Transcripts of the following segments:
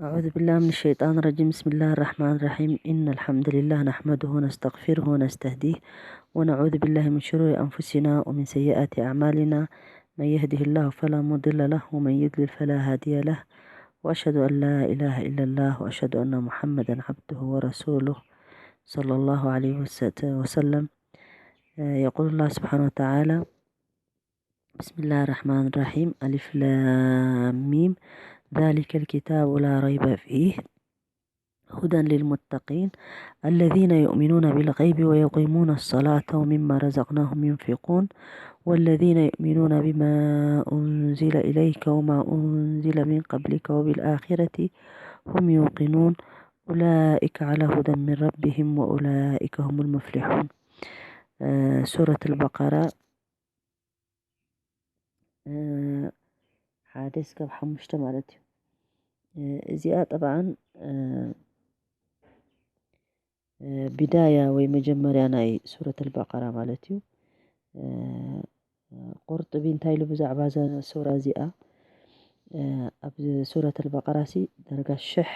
أعوذ بالله من الشيطان الرجيم. بسم الله الرحمن الرحيم. إن الحمد لله نحمده ونستغفره ونستهديه، ونعوذ بالله من شرور أنفسنا ومن سيئات أعمالنا. من يهده الله فلا مضل له، ومن يضلل فلا هادي له. وأشهد أن لا إله إلا الله، وأشهد أن محمدا عبده ورسوله، صلى الله عليه وس-، وسلم. آه، يقول الله سبحانه وتعالى: بسم الله الرحمن الرحيم. ألف لام ميم. ذلك الكتاب لا ريب فيه، هدى للمتقين، الذين يؤمنون بالغيب ويقيمون الصلاة ومما رزقناهم ينفقون، والذين يؤمنون بما أنزل إليك وما أنزل من قبلك وبالآخرة هم يوقنون، أولئك على هدى من ربهم وأولئك هم المفلحون. آه، سورة البقرة، آه، ሓደ እስካብ ሓሙሽተ ማለት እዩ። እ፣ እዚኣ ጠብዓን፣ እ፣ እ፣ ቢዳያ ወይ መጀመርያ ናይ ሱረት ኣልበቀራ ማለት እዩ። እ፣ ቁርጥቢ እንታይ ኢሉ ብዛዕባ እዛ ሱራ እዚኣ? እ፣ ኣብ ሱረት ኣልበቀራ ሲ ደረጋ ሽሕ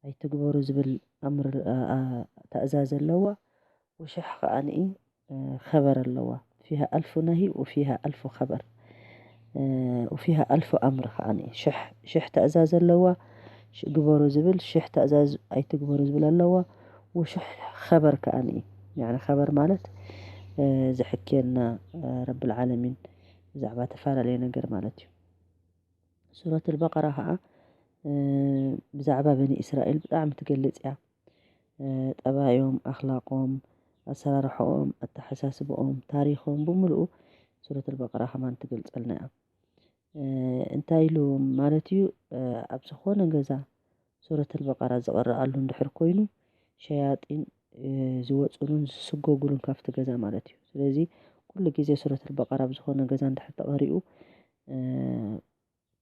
ኣይትግበሩ ዝብል ኣምር፣ እ፣ እ፣ ተእዛዝ ኣለዋ። ወሽሕ ከኣ ንኢ፣ እ፣ ኸበር ኣለዋ። ፊሃ ኣልፉ ነሂ ወፊሃ ኣልፉ ኸበር። እ፣ ወፊሃ ኣልፉ ኣምር ከኣ ንኢ። ሽሕ፣ ሽሕ ተእዛዝ ኣለዋ። ሽ-፣ ግበሩ ዝብል፣ ሽሕ ተእዛዝ ኣይትግበሩ ዝብል ኣለዋ። ወሽሕ ኸበር ከኣ ንኢ። ያዕኒ ኸበር ማለት፣ እ፣ ዝሕክየልና፣ እ፣ ረብል ዓለሚን ብዛዕባ ተፈላለየ ነገር ማለት እዩ። ሱረት ኣልበቀራ ከኣ፣ እ፣ ብዛዕባ በኒ እስራኤል ብጣዕሚ ትገልጽ እያ። እ፣ ጠባዮም፣ ኣኽላቆም፣ ኣሰራርሖኦም፣ ኣተሓሳስብኦም፣ ታሪኾም ብምልኡ ሱረት ኣልበቀራ ከማን ትገልጸልና እያ። እ፣ እንታይ ኢሉ ማለት እዩ? እ፣ ኣብ ዝኾነ ገዛ ሱረት ኣልበቀራ ዝቕረኣሉ እንድሕር ኮይኑ፣ ሸያጢን፣ እ፣ ዝወፅሉን ዝስጎጉሉን ካብቲ ገዛ ማለት እዩ። ስለዚ ኩሉ ግዜ ሱረት ኣልበቀራ ኣብ ዝኾነ ገዛ እንድሕር ተቐሪኡ፣ እ፣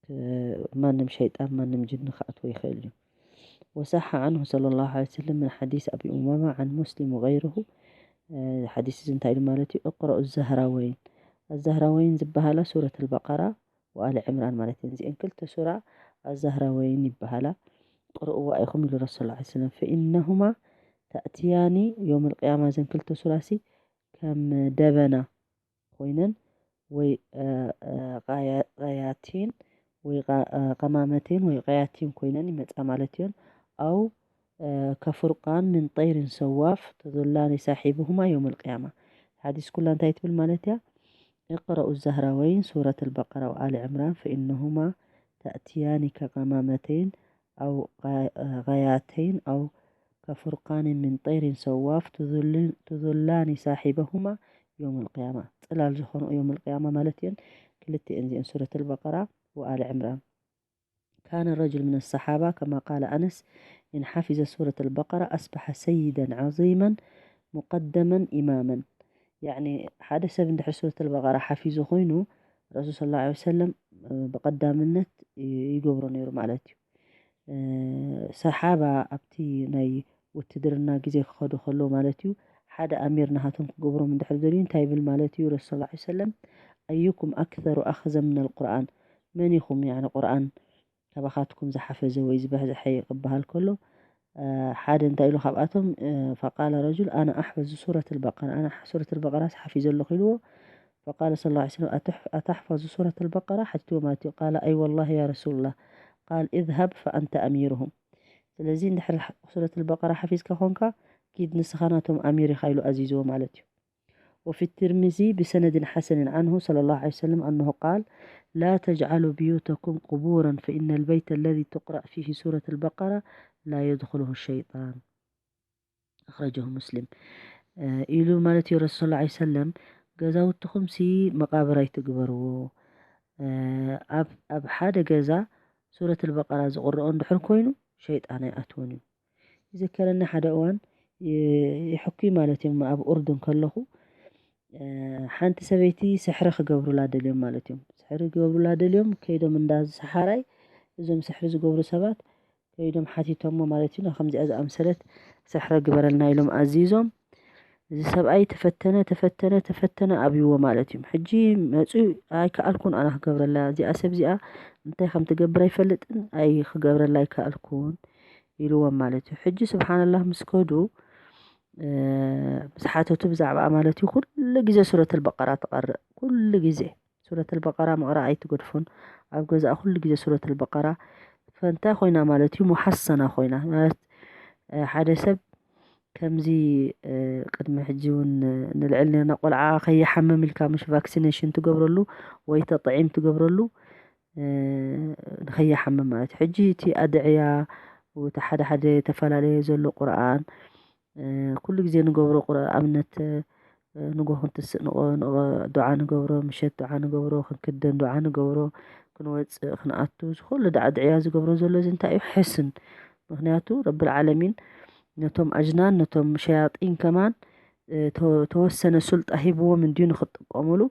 ክ-፣ ማንም ሸይጣን፣ ማንም ጅኒ ክኣትዎ ይኽእል እዩ። وصح عنه صلى الله عليه وسلم من حديث أبي أمامة عن مسلم وغيره. እ፣ ሓዲስ እዚ እንታይ ኢሉ ማለት እዩ? اقرأوا الزهراوين. ኣዛህራወይን ዝበሃላ ሱረት ኣልበቀራ ወኣሊ ዕምራን ማለት እየን። እዚአን ክልተ ሱራ ኣዛህራወይን ይበሃላ። ቅርእዋ ኢኹም ኢሉ ረሱል ላ ሰለም። ፈኢነሁማ ተእትያኒ የውም ልቅያማ፣ እዘን ክልተ ሱራ ሲ ከም ደበና ኮይነን ወይ፣ እ፣ እ፣ ቃያ-፣ ቃያቲን ወይ ቃ-፣ እ፣ ቀማመቴን ወይ ቃያቲን ኮይነን ይመጻ ማለት እየን። ኣው፣ እ፣ ከፉርቃን ምን ጠይርን ሰዋፍ ተዘላኒ ሳሒብሁማ የውም ልቅያማ። ሓዲስ ኩላ እንታይ ትብል ማለት እያ? اقرأوا الزهراوين سورة البقرة وآل عمران فإنهما تأتيان كغمامتين أو غا-، غايتين أو كفرقان من طير صواف تظل-، تظلان صاحبهما يوم القيامة. ጽላል ዝኾኑ የውም ልቅያማ ማለት እየን ክልቲኤን እዚአን ሱረት ኣልበቀራ ወኣሊ ዕምራን። كان رجل من الصحابة كما قال أنس إن حفظ سورة البقرة أصبح سيدا عظيما مقدما إماما. ያዕኒ ሓደ ሰብ እንድሕር ሱረት ኣልበቀራ ሓፊዙ ኮይኑ ረሱል ሰለላሁ ዐለይሂ ወሰለም፣ እ፣ ብቀዳምነት ይ-፣ ይገብሮ ነይሩ ማለት እዩ። እ፣ ሰሓባ ኣብቲ ናይ ውትድርና ግዜ ክኸዱ ከለዉ ማለት እዩ፣ ሓደ ኣሚር ናሃቶም ክገብሮም እንድሕር ደልዩ እንታይ ይብል ማለት እዩ ረሱል ሰለላሁ ዐለይሂ ወሰለም? أيكم أكثر أخذا من القرآن؟ መን ኢኹም ያዕኒ ቁርኣን ካባኻትኩም ዝሓፈዘ ወይ ዝበሕዝሐ ክበሃል ከሎ፣ እ፣ ሓደ እንታይ ኢሉ ካብኣቶም፣ እ፣ فقال رجل أنا أحفظ سورة البقرة، ኣነ ሱረት ኣልበቀራስ ሓፊዘ ኣለኹ ኢልዎ። فقال صلى الله عليه وسلم أتح-، أتحفظ سورة البقرة؟ ሓቲትዎ ማለት እዩ። قال أي والله يا رسول الله. قال اذهب فأنت أميرهم. ስለዚ እንድሕር ሱረት ኣልበቀራ ሓፊዝካ ኮንካ ኪድ ንስኻ ናቶም ኣሚር ኢኻ ኢሉ ኣዚዝዎ ማለት እዩ። وفي الترمذي بسند حسن عنه صلى الله عليه وسلم أنه قال: لا تجعلوا بيوتكم قبورا فإن البيت الذي تقرأ فيه سورة البقرة لا يدخله الشيطان. أخرجه مسلم. እ፣ ኢሉ ማለት እዩ ረሱል ሰለላሁ ዐለይሂ ወሰለም፣ ገዛውትኹም ሲ መቃብር ኣይትግበርዎ። እ፣ ኣብ፣ ኣብ ሓደ ገዛ ሱረት ኣልበቀራ ዝቕረኦ እንድሕር ኮይኑ ሸይጣን ኣይኣትዎን እዩ። ይዝከረኒ ሓደ እዋን ይ-፣ ይሕኩይ ማለት እዮም ኣብ ኡርዱን ከለኹ፣ እ፣ ሓንቲ ሰበይቲ ስሕሪ ክገብሩላ ደልዮም ማለት እዮም። ስሕሪ ክገብሩላ ደልዮም ከይዶም እንዳ ሰሓራይ እዞም ስሕሪ ዝገብሩ ሰባት ከይዶም ሓቲቶሞ ማለት እዩ። ከምዚኣ ዝኣምሰለት ስሕሪ ግበረልና ኢሎም ኣዚዞም። እዚ ሰብኣይ ተፈተነ፣ ተፈተነ፣ ተፈተነ ኣብይዎ ማለት እዩ። ሕጂ መፁ ኣይከኣልኩን ኣነ ክገብረላ እዚኣ ሰብ እዚኣ እንታይ ከም ትገብር ኣይፈልጥን፣ ኣይ ክገብረላ ኣይከኣልኩን ኢልዎም ማለት እዩ። ሕጂ ስብሓንላህ ምስ ከዱ፣ እ፣ ምስ ሓተቱ ብዛዕባኣ ማለት እዩ፣ ኩሉ ግዜ ሱረት ኣልበቀራ ትቐርእ። ኩሉ ግዜ ሱረት ኣልበቀራ ምቕራእ ኣይትገድፉን። ኣብ ገዛኣ ኩሉ ግዜ ሱረት ኣልበቀራ ፈንታ ኮይና ማለት እዩ፣ ሙሓሰና ኮይና ማለት፣ እ፣ ሓደ ሰብ ከምዚ፣ እ፣ ቅድሚ ሕጂ እውን ንልዕል ነና ቆልዓ ከይሓምም ኢልካ ምሽ ቫክሲኔሽን ትገብረሉ ወይ ተጥዒም ትገብረሉ፣ እ፣ ንኸይሓምም ማለት እዩ። ሕጂ እቲ ኣድዕያ፣ እቲ ሓደ ሓደ ተፈላለየ ዘሎ ቁርኣን፣ እ፣ ኩሉ ግዜ ንገብሮ ቁርኣን፣ ኣብነት፣ እ፣ ንጎ ክንትስእ ንቆ-፣ ንቆ-፣ ዱዓ ንገብሮ፣ ምሸት ዱዓ ንገብሮ፣ ክንክደን ዱዓ ንገብሮ፣ ክንወፅእ፣ ክንኣቱ፣ ዝኹሉ ዳ-፣ ኣድዕያ ዝገብሮ ዘሎ እዚ እንታይ እዩ? ሕስን። ምኽንያቱ ረብል ዓለሚን ነቶም ኣጅናን፣ ነቶም ሸያጢን ከማን፣ እ፣ ተወ-፣ ተወሰነ ሱልጣ ሂብዎም እንድዩ ንኽጥቀሙሉ።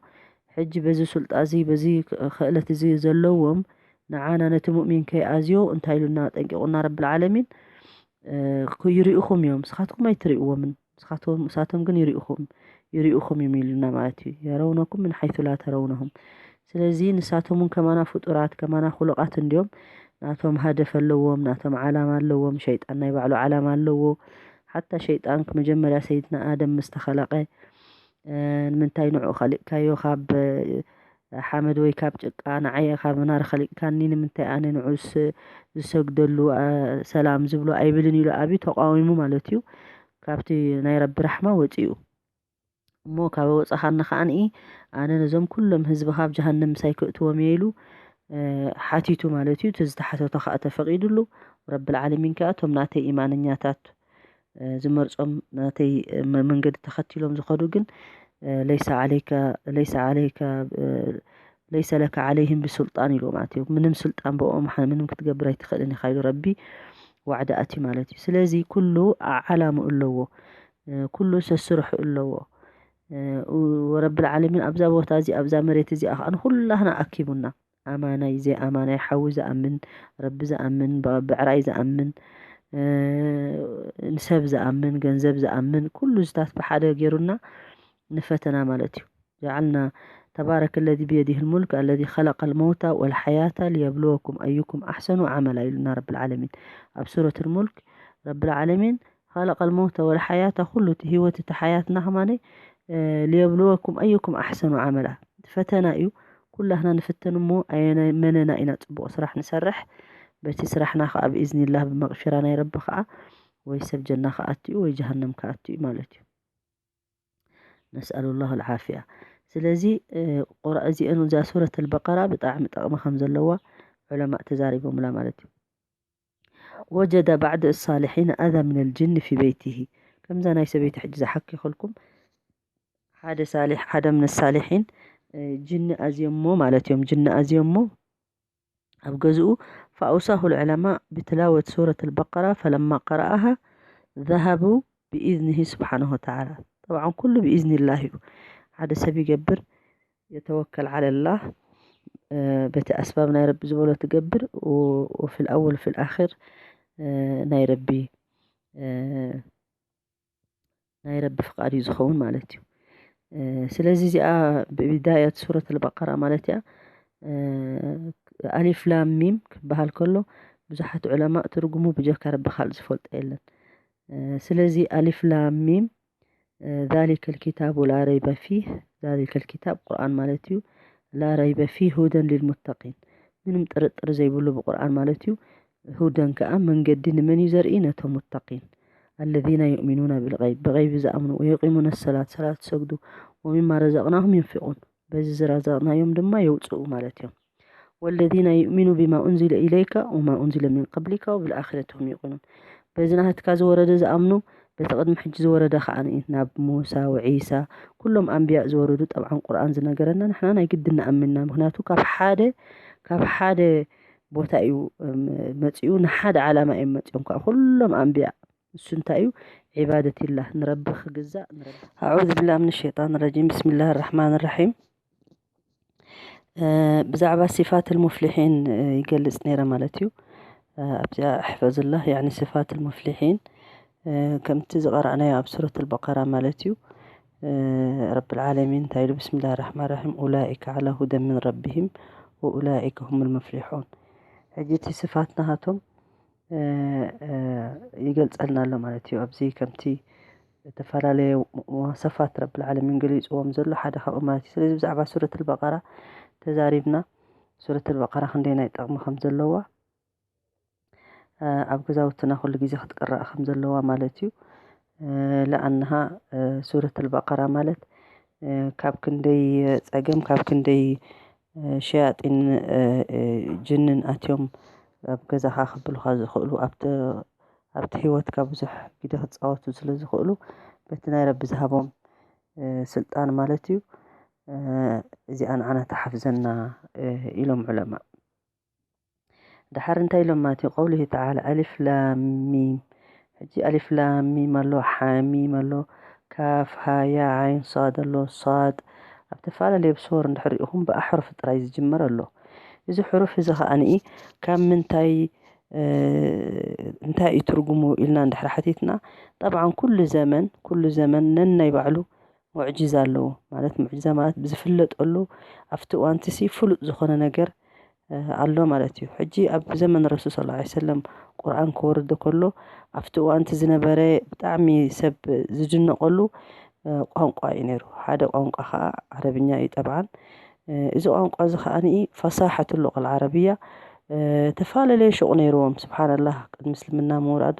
ሕጂ በዚ ሱልጣ እዚ፣ በዚ ክ-፣ ክእለት እዚ ዘለዎም፣ ንዓና ነቲ ሙእሚን ከይኣዝዮ እንታይ ኢሉና ጠንቂቑና ረብል ዓለሚን? እ፣ ክይርኢኹም እዮም፣ ንስኻትኩም ኣይትርእይዎምን፣ ንስኻትኩም፣ ንሳቶም ግን ይርእኹም፣ ይርእኹም እዮም ኢሉና ማለት እዩ። የረውነኩም ምን ሓይሱ ላ ተረውነሁም። ስለዚ ንሳቶም እውን ከማና ፍጡራት፣ ከማና ኹሉቓት እንድዮም። ናቶም ሃደፍ ኣለዎም፣ ናቶም ዓላማ ኣለዎም። ሸይጣን ናይ ባዕሉ ዓላማ ኣለዎ። ሓታ ሸይጣን መጀመርያ ሰይድና ኣደም ምስ ተኸለቐ፣ እ፣ ንምንታይ ንዑ ኸሊቕካዮ ካብ፣ እ፣ ሓመድ ወይ ካብ ጭቃ፣ ንዓየ ካብ ናር ኸሊቕካኒ፣ ንምንታይ ኣነ ንዑ ስ-፣ ዝሰግደሉ፣ እ፣ ሰላም ዝብሎ ኣይብልን ኢሉ ኣብዩ ተቃዊሙ ማለት እዩ። ካብቲ ናይ ረቢ ራሕማ ወፂኡ። እሞ ካብ ወፃኻኒ ከዓኒ ኣነ ነዞም ኩሎም ህዝቢ ካብ ጀሃነም ምሳይ ክእትዎም እየ ኢሉ፣ እ፣ ሓቲቱ ማለት እዩ። እቲ ዝተሓተቶ ከዓ ተፈቒዱሉ። ረብል ዓለሚን ከዓ እቶም ናተይ ኢማንኛታት፣ እ፣ ዝመርጾም ናተይ፣ እ፣ መ-፣ መንገዲ ተኸቲሎም ዝኸዱ ግን፣ እ፣ ለይሰ ዓለይከ፣ ለይሰ ዓለይከ፣ እ፣ ለይሰ ለከ ዓለይህም ብሱልጣን ኢሉ ማለት እዩ። ምንም ስልጣን ብኦም ሓ-፣ ምንም ክትገብር ኣይትኽእልን ኢኻ ኢሉ ረቢ ዋዕዳ ኣትዩ ማለት እዩ። ስለዚ ኩሉ ዓ-፣ ዓላምኡ ኣለዎ። እ፣ ኩሉ ሰስርሑ ኣለዎ። እ፣ ው-፣ ወረብል ዓለሚን ኣብዛ ቦታ እዚ፣ ኣብዛ መሬት እዚኣ ከኣ ንኹላህና ኣኪቡና። ኣማናይ፣ ዘይኣማናይ፣ ሓዊ ዝኣምን፣ ረቢ ዝኣምን፣ ብ-፣ ብዕራይ ዝኣምን፣ እ፣ ንሰብ ዝኣምን፣ ገንዘብ ዝኣምን፣ ኩሉ ዝታት ብሓደ ገይሩና ንፈተና ማለት እዩ። ጀዓልና ተባረከ ለዚ ብየዲህ ልሙልክ ኣለዚ ኸለቀ ልመውታ ወልሓያታ ሊየብልወኩም ኣዩኩም ኣሕሰኑ ዓመላ ኢሉና ረብል ዓለሚን። ኣብ ሱረት ልሙልክ ረብል ዓለሚን ኸለቀ ልመውተ ወልሓያተ፣ ኩሉ እቲ ህይወት፣ እቲ ሓያትና ከማነይ፣ እ፣ ሊየብልወኩም ኣዩኩም ኣሕሰኑ ዓመላ። እቲ ፈተና እዩ። ኩላህና ንፍተን እሞ ኣየናይ መነና ኢና ጽቡቕ ስራሕ ንሰርሕ። በቲ ስራሕና ከኣ ብኢዝኒላህ ብመቕፊራ ናይ ረቢ ከኣ ወይ ሰብ ጀና ከኣቱ እዩ ወይ ጀሃነም ከኣቱ እዩ ማለት እዩ። ነስኣሉ ላሁ ልዓፍያ። ስለዚ፣ እ፣ ቁርኣን እዚአን፣ እዛ ሱረት ኣልበቀራ ብጣዕሚ ጠቕሚ ከም ዘለዋ ዑለማእ ተዛሪቦምላ ማለት እዩ። ወጀደ ባዕድ ሳሊሒን ኣዛ ምን ልጅን ፊ በይቲሂ። ከምዛ ናይ ሰበይቲ ሕጂ ዝሓኪኸልኩም ሓደ ሳሊሕ፣ ሓደ ምን ሳሊሒን፣ እ፣ ጅኒ ኣዝዮሞ ማለት እዮም። ጅኒ ኣዝዮሞ ኣብ ገዝኡ ፈኣውሳሁ ልዑለማ ብትላወት ሱረት ኣልበቀራ ፈለማ ቀረኣሃ ዘሃቡ ብኢዝኒሂ ስብሓነሁ ወተዓላ። ጠብዓን ኩሉ ብኢዝኒላህ እዩ። ሓደ ሰብ ይገብር፣ የተወከል ዓለላህ፣ እ፣ በቲ ኣስባብ ናይ ረቢ ዝበሎ ትገብር፣ ወ-፣ ወፊል ኣወል ፊል ኣኽር፣ እ፣ ናይ ረቢ፣ እ፣ ናይ ረቢ ፍቃድ እዩ ዝኸውን ማለት እዩ። እ፣ ስለዚ እዚኣ ብቢዳያት ሱረት ኣልበቀራ ማለት እያ። እ፣ ኣሊፍ ላም ሚም ክበሃል ከሎ ብዙሓት ዑለማእ ትርጉሙ ብጀካ ረቢ ካልእ ዝፈልጦ የለን። እ፣ ስለዚ ኣሊፍ ላም ሚም፣ እ፣ ዛሊከ ልኪታቡ ላ ረይበ ፊህ፣ ዛሊከ ልኪታብ ቁርኣን ማለት እዩ። ላ ረይበ ፊህ ሁደን ሊልሙተቂን፣ ምንም ጥርጥር ዘይብሉ ብቁርኣን ማለት እዩ። ሁደን ከኣ መንገዲ ንመን እዩ ዘርኢ? ነቶም ሙተቂን። ኣለዚነ ዩእሚኑነ ብልገይብ፣ ብገይቢ ዝኣምኑ፣ ወዩቂሙነ ሰላት፣ ሰላት ዝሰግዱ፣ ወሚማ ረዘቅናሁም ዩንፊቁን፣ በዚ ዝረዘቅናዮም ድማ የውፅኡ ማለት እዮም። ወለዚነ ዩእሚኑ ቢማ ኡንዚለ ኢለይከ ወማ ኡንዚለ ሚን ቀብሊከ ወብልኣኺረቲ ሁም ዩቂኑን፣ በዚ ናትካ ዝወረደ ዝኣምኑ፣ በቲ ቅድሚ ሕጂ ዝወረደ ከኣ ናብ ሙሳ ወዒሳ፣ ኩሎም ኣንብያ ዝወረዱ፣ ጠብዓን ቁርኣን ዝነገረና ንሕና ናይ ግድን ንኣምንና። ምኽንያቱ ካብ ሓደ፣ ካብ ሓደ ቦታ እዩ፣ እም፣ መጺኡ፣ ንሓደ ዓላማ እዮም መጺኦም ከኣ ኩሎም ኣንብያ። እሱ እንታይ እዩ? ዒባደቲላህ፣ ንረቢ ክግዛእ፣ ንረቢ። ኣዑዙ ቢላህ ምን ሸይጣን ረጂም። ብስሚላህ ራሕማን ራሒም። እ፣ ብዛዕባ ሲፋት ልሙፍሊሒን፣ እ፣ ይገልጽ ነይረ ማለት እዩ። እ፣ ኣብዚኣ እሕፈዝላህ፣ ያዕኒ ሲፋት ልሙፍሊሒን፣ እ፣ ከምቲ ዝቐራእናዮ ኣብ ሱረት ኣልበቀራ ማለት እዩ። እ፣ ረብል ዓለሚን እንታይ ኢሉ? ብስሚላህ ራሕማን ራሒም። ኡላኢከ ዓላ ሁደን ምን ረቢሂም ወኡላኢከ ሁሙል ሙፍሊሑን። ሕጂ እቲ ስፋት ናሃቶም ይገልጸልና ኣሎ ማለት እዩ። ኣብዚ ከምቲ ዝተፈላለየ መዋሰፋት ረብል ዓለሚን ገሊጽዎም ዘሎ ሓደ ካብኡ ማለት እዩ። ስለዚ ብዛዕባ ሱረት ኣልበቀራ ተዛሪብና፣ ሱረት ኣልበቀራ ክንደየናይ ጥቕሚ ከም ዘለዋ፣ ኣብ ገዛውትና ኩሉ ግዜ ክትቅራእ ከም ዘለዋ ማለት እዩ። ለኣንሃ ሱረት ኣልበቀራ ማለት ካብ ክንደይ ጸገም፣ ካብ ክንደይ ሸያጢን ጅንን ኣትዮም ኣብ ገዛኻ ክብሉኻ ዝኽእሉ፣ ኣብቲ ኣብቲ ህይወትካ ብዙሕ ግደ ክጻወቱ ስለ ዝኽእሉ፣ በቲ ናይ ረቢ ዝሃቦም ስልጣን ማለት እዩ፣ እዚኣ ንዓና ትሓፍዘና ኢሎም ዑለማ። ደሓር እንታይ ኢሎም ማለት እዩ? ቀውሊሂ ተዓላ፣ ኣሊፍ ላም ሚም። ሕጂ ኣሊፍ ላም ሚም ኣሎ፣ ሓሚም ኣሎ፣ ካፍ፣ ሃ፣ ያ፣ ዓይን፣ ሷድ ኣሎ። ሷድ ኣብ ተፈላለየ ብሶር እንድሕር ርኢኹም ብኣሕሩፍ ጥራይ ዝጅመር ኣሎ። እዚ ሕሩፍ እዚ ከኣ ንኢ ካብ ምንታይ እንታይ እዩ ትርጉሙ ኢልና እንድሕር ሓቲትና፣ ጠብዓን ኩሉ ዘመን፣ ኩሉ ዘመን ነናይ ባዕሉ ሙዕጅዛ ኣለዎ። ማለት ሙዕጅዛ ማለት ብዝፍለጠሉ ኣብቲ እዋንቲ ሲ ፍሉጥ ዝኾነ ነገር ኣሎ ማለት እዩ። ሕጂ ኣብ ዘመን ረሱል ሰለላሁ ዐለይሂ ወሰለም ቁርኣን ክወርድ ከሎ ኣብቲ እዋንቲ ዝነበረ ብጣዕሚ ሰብ ዝድነቐሉ ቋንቋ እዩ ነይሩ። ሓደ ቋንቋ ከዓ ዓረብኛ እዩ ጠብዓን። እዚ ቋንቋ እዚ ከዓ ንኢ ፈሳሐቱ ሉቀል ዓረብያ ተፈላለየ ሹቕ ነይርዎም። ስብሓንላህ ቅድሚ እስልምና ምውራዱ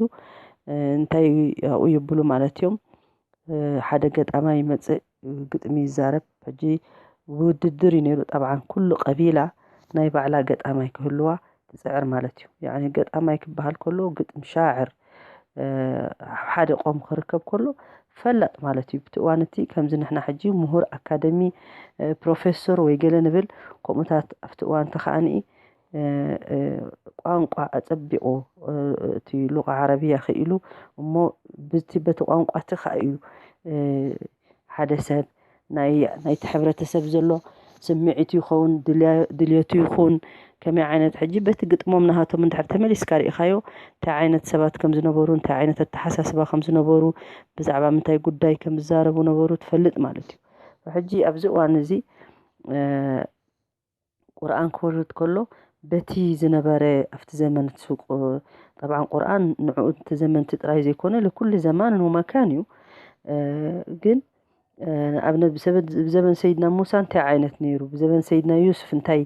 እንታይ ኣብኡ ይብሉ ማለት እዮም። ሓደ ገጣማይ ይመጽእ ግጥሚ ይዛረብ። ሕጂ ውድድር እዩ ነይሩ። ጠብዓን ኩሉ ቀቢላ ናይ ባዕላ ገጣማይ ክህልዋ ትጽዕር ማለት እዩ። ያኒ ገጣማይ ክበሃል ከሎ ግጥም ሻዕር ሓደ ቆም ክርከብ ከሎ ፈላጥ ማለት እዩ። ብቲ እዋን እቲ ከምዚ ንሕና ሕጂ ምሁር ኣካደሚ ፕሮፌሶር ወይ ገለ ንብል ከምኡታት ኣብቲ እዋን ተኸኣኒ ቋንቋ ኣጸቢቑ እቲ ሉቃ ዓረብያ ክኢሉ እሞ ብቲ በቲ ቋንቋ እቲ ከዓ እዩ ሓደ ሰብ ናይ ናይቲ ሕብረተሰብ ዘሎ ስምዒት ይኸውን ድልየቱ ይኹን ከመይ ዓይነት ሕጂ በቲ ግጥሞም ናሃቶም እንድሕር ተመሊስካ ርኢኻዮ እንታይ ዓይነት ሰባት ከም ዝነበሩ እንታይ ዓይነት ኣተሓሳስባ ከም ዝነበሩ ብዛዕባ ምንታይ ጉዳይ ከም ዝዛረቡ ነበሩ ትፈልጥ ማለት እዩ። ሕጂ ኣብዚ እዋን እዚ ቁርኣን ክወርድ ከሎ በቲ ዝነበረ ኣብቲ ዘመን እቲ ሱቅ ጠብዓን ቁርኣን ንዕኡ እቲ ዘመን እቲ ጥራይ ዘይኮነ ለኩሉ ዘማንን ወመካን እዩ። ግን ንኣብነት ብዘበን ሰይድና ሙሳ እንታይ ዓይነት ነይሩ፣ ብዘበን ሰይድና ዩስፍ እንታይ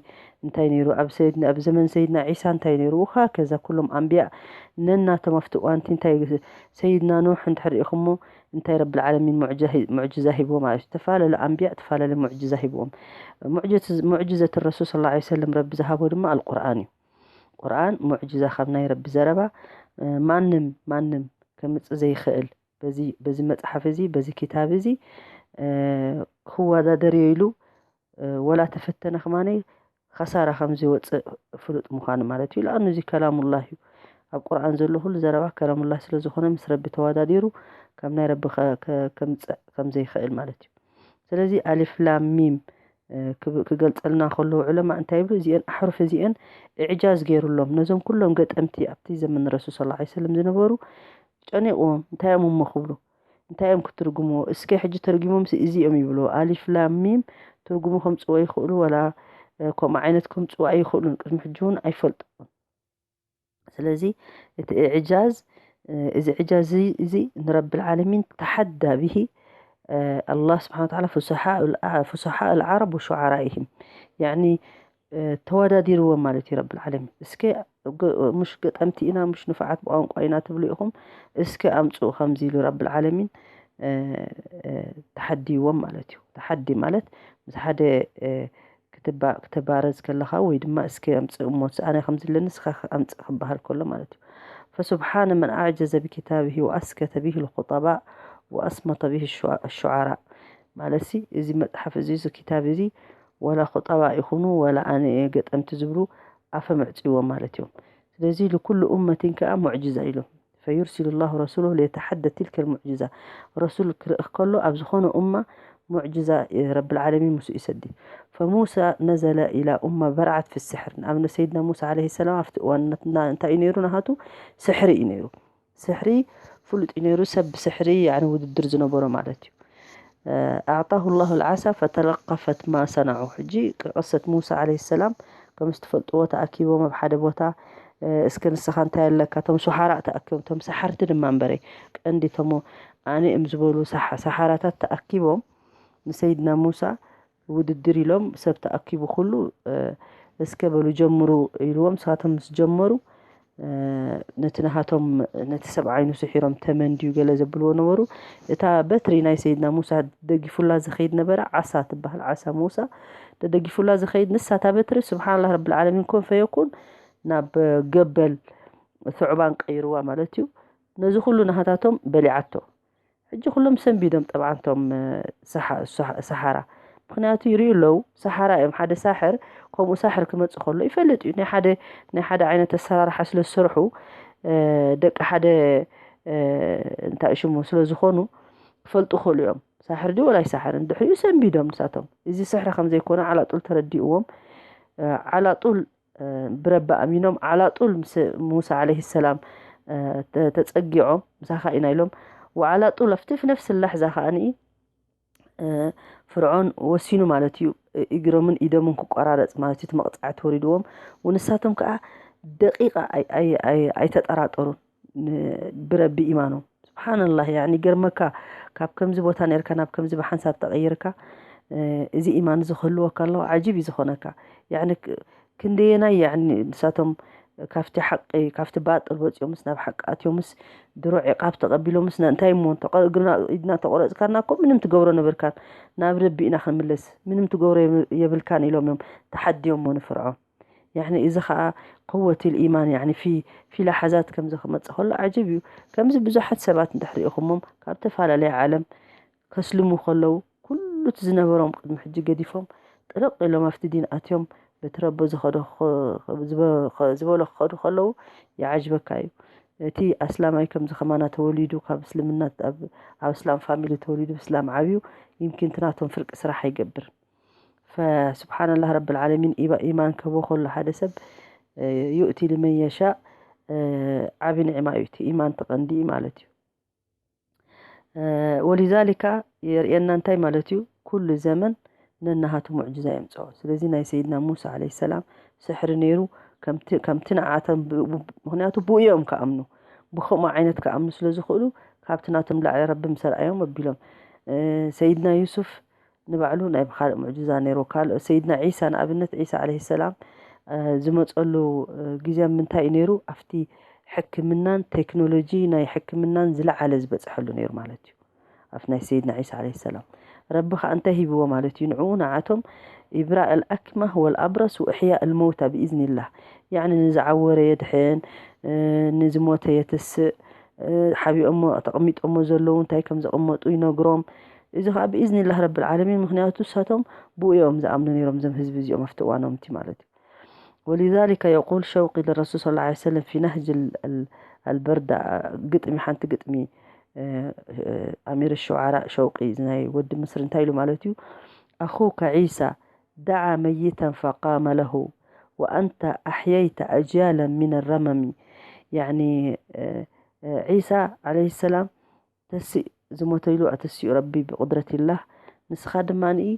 እንታይ ነይሩ፣ ኣብ ሰይድና ኣብ ዘመን ሰይድና ዒሳ እንታይ ነይሩ፣ ውሃ ከዛ ኩሎም ኣንቢያ ነናቶም ኣብቲ እዋንቲ እንታይ ሰይድና ኑሕ እንድሕር ርኢኹሞ እንታይ ረብል ዓለሚን ሙዕጅዛ ሂብዎ ማለት እዩ። ተፈላለዩ ኣንቢያ ተፈላለዩ ሙዕጅዛ ሂብዎም። ሙዕጅዘት ረሱል ሰለላሁ ዐለይሂ ወሰለም ረቢ ዝሃቦ ድማ ኣልቁርኣን እዩ። ቁርኣን ሙዕጅዛ ካብ ናይ ረቢ ዘረባ ማንም ማንም ከምጽእ ዘይኽእል በዚ በዚ መጽሓፍ እዚ በዚ ኪታብ እዚ ክወዳደር እየ ኢሉ ወላ ተፈተነ ከማነይ ከሳራ ከም ዝወፅእ ፍሉጥ ምዃኑ ማለት እዩ። ለኣኑ እዚ ከላሙላህ እዩ። ኣብ ቁርኣን ዘሎ ኩሉ ዘረባ ከላሙላህ ስለ ዝኾነ ምስ ረቢ ተወዳዲሩ ካብ ናይ ረቢ ከምፅእ ከም ዘይኽእል ማለት እዩ። ስለዚ ኣሊፍ ላም ሚም ክገልፀልና ከለዉ ዑለማ እንታይ ይብሉ? እዚአን ኣሕሩፍ እዚአን እዕጃዝ ገይሩሎም ነዞም ኩሎም ገጠምቲ ኣብቲ ዘመን ረሱል ሰለላሁ ዐለይሂ ወሰለም ዝነበሩ ጨኒቕዎም እንታይ እዮም እሞ ክብሉ እንታይ እዮም ክትርጉምዎ? እስከ ሕጂ ተርጉሞምሲ እዚ እዮም ይብልዎ። ኣሊፍ ላም ሚም ትርጉሙ ከምጽዎ ይኽእሉ ወላ ከምኡ ዓይነት ከምጽዎ ኣይኽእሉን። ቅድሚ ሕጂ እውን ኣይፈልጥዎን። ስለዚ እቲ እዕጃዝ እዚ እዕጃዝ እዚ ንረብል ዓለሚን ተሓዳ ብሂ ኣላህ ስብሓን ወተዓላ ፉሰሓእ ልዓረብ ወሹዓራኢህም ያኒ ተወዳዲርዎም ማለት እዩ ረብል ዓለሚን። እስከ ምሽ ገጠምቲ ኢና ምሽ ንፋዓት ብቋንቋ ኢና ትብሉ ኢኹም እስከ ኣምፅኡ ከምዚ ኢሉ ረብል ዓለሚን ተሓዲዎም ማለት እዩ። ተሓዲ ማለት ምስ ሓደ ክትባረዝ ከለኻ ወይ ድማ እስከ ኣምፅእ እሞ ኣነ ከምዚ ኣለኒ ንስኻ ኣምፅእ ክበሃል ከሎ ማለት እዩ። ፈሱብሓነ መን ኣዕጀዘ ብኪታብሂ ወኣስከተ ብሂ ልኹጠባእ ወኣስመተ ብሂ ሹዓራእ ማለት እዚ መፅሓፍ እዚ እዚ ክታብ እዚ ወላ ኹጠባ ይኹኑ ወላ ኣነ እየ ገጠምቲ ዝብሉ ኣፈ ምዕፅይዎም ማለት እዮም። ስለዚ ልኩሉ ኡመቲን ከዓ ሙዕጅዛ ኢሎም ፈዩርሲሉ ላሁ ረሱሎ ሊየተሓደ ትልከ ልሙዕጅዛ ረሱል ክርኢ ከሎ ኣብ ዝኾነ ኡማ ሙዕጅዛ ረብል ዓለሚን ምስ ይሰዲ ፈሙሳ ነዘለ ኢላ ኡማ በርዓት ፊ ስሕር ንኣብነት ሰይድና ሙሳ ዓለይሂ ሰላም ኣብቲ እዋን እንታይ እዩ ነይሩ ናሃቱ ስሕሪ እዩ ነይሩ ስሕሪ ፍሉጥ እዩ ነይሩ ሰብ ብስሕሪ ያኒ ውድድር ዝነበሮ ማለት እዩ ኣዕጣሁ ላሁ ልዓሳ ፈተለቀፈት ማ ሰናዑ ሕጂ ቅሰት ሙሳ ዓለይሂ ሰላም እቶም ዝትፈልጥዎ ተኣኪቦም ኣብ ሓደ ቦታ፣ እ፣ እስከ ንስኻ እንታይ ኣለካ? እቶም ሱሓራ ተኣኪቦም፣ እቶም ሰሓርቲ ድማ እምበረይ፣ ቀንዲ እቶም ኣነ እም ዝበሉ ሰሓ-፣ ሰሓራታት ተኣኪቦም ንሰይድና ሙሳ ውድድር ኢሎም ሰብ ተኣኪቡ ኩሉ፣ እ፣ እስከ በሉ ጀምሩ ኢልዎም። ንሳቶም ምስ ጀመሩ፣ እ፣ ነቲ ናሃቶም፣ ነቲ ሰብ ዓይኑ ስሒሮም ተመን ድዩ ገለ ዘብልዎ ነበሩ። እታ በትሪ ናይ ሰይድና ሙሳ ደጊፉላ ዝኸይድ ነበረ፣ ዓሳ ትበሃል፣ ዓሳ ሙሳ ደደጊፉላ ዝኸይድ ንሳ፣ እታ በትሪ ስብሓንላህ ረብል ዓለሚን፣ ኮን ፈየኩን ናብ ገበል ሱዕባን ቀይርዋ ማለት እዩ። ነዚ ኩሉ ናሃታቶም በሊዓቶ። ሕጂ ኩሎም ሰንቢዶም ጠብዓንቶም፣ እ፣ ሰሓ-፣ ሰሓ-፣ ሰሓራ። ምኽንያቱ ይርእዩ ኣለዉ፣ ሰሓራ እዮም። ሓደ ሳሕር ከምኡ ሳሕር ክመጽእ ከሎ ይፈልጥ እዩ። ናይ ሓደ፣ ናይ ሓደ ዓይነት ኣሰራርሓ ስለ ዝሰርሑ፣ እ፣ ደቂ ሓደ፣ እ፣ እንታይ ሽሙ ስለ ዝኾኑ ክፈልጡ ክእሉ እዮም። ሳሕር ድዩ ወላይ ሳሕር? እንድሕሪኡ ሰንቢዶም ንሳቶም። እዚ ስሕሪ ከም ዘይኮነ ዓላጡል ተረዲእዎም። እ፣ ዓላጡል፣ እ፣ ብረቢ ኣሚኖም፣ ዓላጡል ምስ ሙሳ ዓለይሂ ሰላም፣ እ፣ ተ-፣ ተጸጊዖም፣ "ምሳኻ ኢና" ኢሎም። ወዓላጡል ኣብቲ ፍ-፣ ነፍሲ ላሕዛ ከኣ ንኢ፣ እ፣ ፍርዖን ወሲኑ ማለት እዩ፣ እ፣ እግሮምን ኢዶምን ክቆራረጽ ማለት እዩ፣ እቲ መቕጻዕቲ ወሪድዎም። ወንሳቶም ከኣ ደቂቓ ኣይ-፣ ኣይ-፣ ኣይ-፣ ኣይተጠራጠሩን። ን-፣ ብረቢ ኢማኖም። ስብሓንላህ፣ ያዕኒ፣ ይገርመካ፣ ካብ ከምዚ ቦታ ነርካ ናብ ከምዚ ብሓንሳብ ተቐይርካ፣ እ፣ እዚ ኢማን እዚ ክህልወካ ኣለዎ፣ ዓጂብ እዩ ዝኾነካ። ያዕኒ፣ ክ-፣ ክንደየናይ፣ ያዕኒ፣ ንሳቶም ካብቲ ሓቂ፣ ካብቲ ባጥል ወፂኦምስ ናብ ሓቂ ኣትዮምስ፣ ድሮ ዕቃብ ተቐቢሎምስ፣ ና-፣ እንታይ እሞ፣ ተቐ-፣ እግርና፣ ኢድና ተቆረፅካና እኮ ምንም ትገብሮ ነበርካን፣ ናብ ረቢ ኢና ክንምለስ፣ ምንም ትገብሮ የብ-፣ የብልካን ኢሎም እዮም ተሓዲዮሞ ንፍርዖን። ያዕኒ፣ እዚ ኸኣ ቅወት ኢማን፣ ያዕኒ፣ ፊ-፣ ፊ ላሓዛት ከምዚ ክመጽእ ከሎ ዓጀብ እዩ። ከምዚ ብዙሓት ሰባት እንድሕር ርኢኹሞም፣ ካብ ዝተፈላለየ ዓለም ከስልሙ ከለዉ፣ ኩሉ እቲ ዝነበሮም ቅድሚ ሕጂ ገዲፎም፣ ጥርቕ ኢሎም ኣብቲ ዲን ኣትዮም፣ በቲ ረቢ ዝኸዶ ኸ-፣ ዝበ-፣ ኸ-፣ ዝበሎ ክኸዱ ከለዉ፣ ይዓጅበካ እዩ። እቲ ኣስላማይ ከምዚ ከማና ተወሊዱ፣ ካብ እስልምና፣ ኣብ፣ ኣብ እስላም ፋሚሊ ተወሊዱ፣ ብእስላም ዓብዩ፣ ይምኪን እቲ ናቶም ፍርቂ ስራሕ ኣይገብር። ፈስብሓንላህ ረብል ዓለሚን ኢባ-፣ ኢማን ክህቦ ከሎ ሓደ ሰብ፣ እ፣ ዩእቲ ሊመን የሻእ፣ እ፣ ዓቢ ኒዕማ እዩ እቲ ኢማን፣ እቲ ቀንዲ ማለት እዩ። እ፣ ወሊዛሊካ የርእየና እንታይ ማለት እዩ? ኩሉ ዘመን ነናሃቱ ሙዕጅዛ የምጽኦ። ስለዚ ናይ ሰይድና ሙሳ ዓለይሂ ሰላም ስሕሪ ነይሩ፣ ከምቲ፣ ከምቲ ንዓቶም ብ-፣ ብ-፣ ምኽንያቱ ብኡ እዮም ክኣምኑ። ብኸምኡ ዓይነት ክኣምኑ ስለ ዝኽእሉ፣ ካብቲ ናቶም ላዕሊ ረቢ ምስ ኣርኣዮም ኣቢሎም። እ፣ ሰይድና ዩሱፍ ንባዕሉ ናይ ካልእ ሙዕጅዛ ነይሩ። ካልእ ሰይድና ዒሳ ንኣብነት፣ ዒሳ ዓለይሂ ሰላም፣ እ፣ ዝመጸሉ፣ እ፣ ግዜ ምንታይ እዩ ነይሩ? ኣብቲ ሕክምናን ቴክኖሎጂ ናይ ሕክምናን ዝለዓለ ዝበጽሐሉ ነይሩ ማለት እዩ። ኣብቲ ናይ ሰይድና ዒሳ ዓለይሂ ሰላም ረቢ ኸኣ እንታይ ሂብዎ ማለት እዩ? ንዕኡ ንዓቶም ኢብራእ ኣልኣክማህ ወልኣብረስ ወእሕያእ ኣልመውታ ብኢዝኒላህ። ያዕኒ ንዝዓወረ የድሕን፣ እ፣ ንዝሞተ የተስእ፣ እ፣ ሓቢኦሞ ተቐሚጦሞ ዘለዉ እንታይ ከም ዘቐመጡ ይነግሮም። እዚ ኸኣ ብኢዝኒላህ ረብል ዓለሚን፣ ምኽንያቱ ንሳቶም ብኡ እዮም ዝኣምኑ ነይሮም፣ እዞም ህዝቢ እዚኦም ኣብቲ እዋኖም እቲ ማለት እዩ። ولذلك يقول شوقي للرسول صلى الله عليه وسلم في نهج ال-، ال-، البردة، ግጥሚ፣ ሓንቲ ግጥሚ፣ እ፣ እ፣ ኣሚር ሸዓራ ሸውቂ፣ እዚ ናይ ወዲ ምስሪ እንታይ ኢሉ ማለት እዩ? أخوك عيسى دعا ميتا فقام له وأنت أحييت أجيالا من الرمم። ያዕኒ፣ እ፣ እ፣ ዒሳ ዓለይሂ ሰላም ተሲእ፣ ዝሞተ ኢሉ ኣተሲኡ ረቢ ብቁድረቲላህ። ንስኻ ድማ ንኢ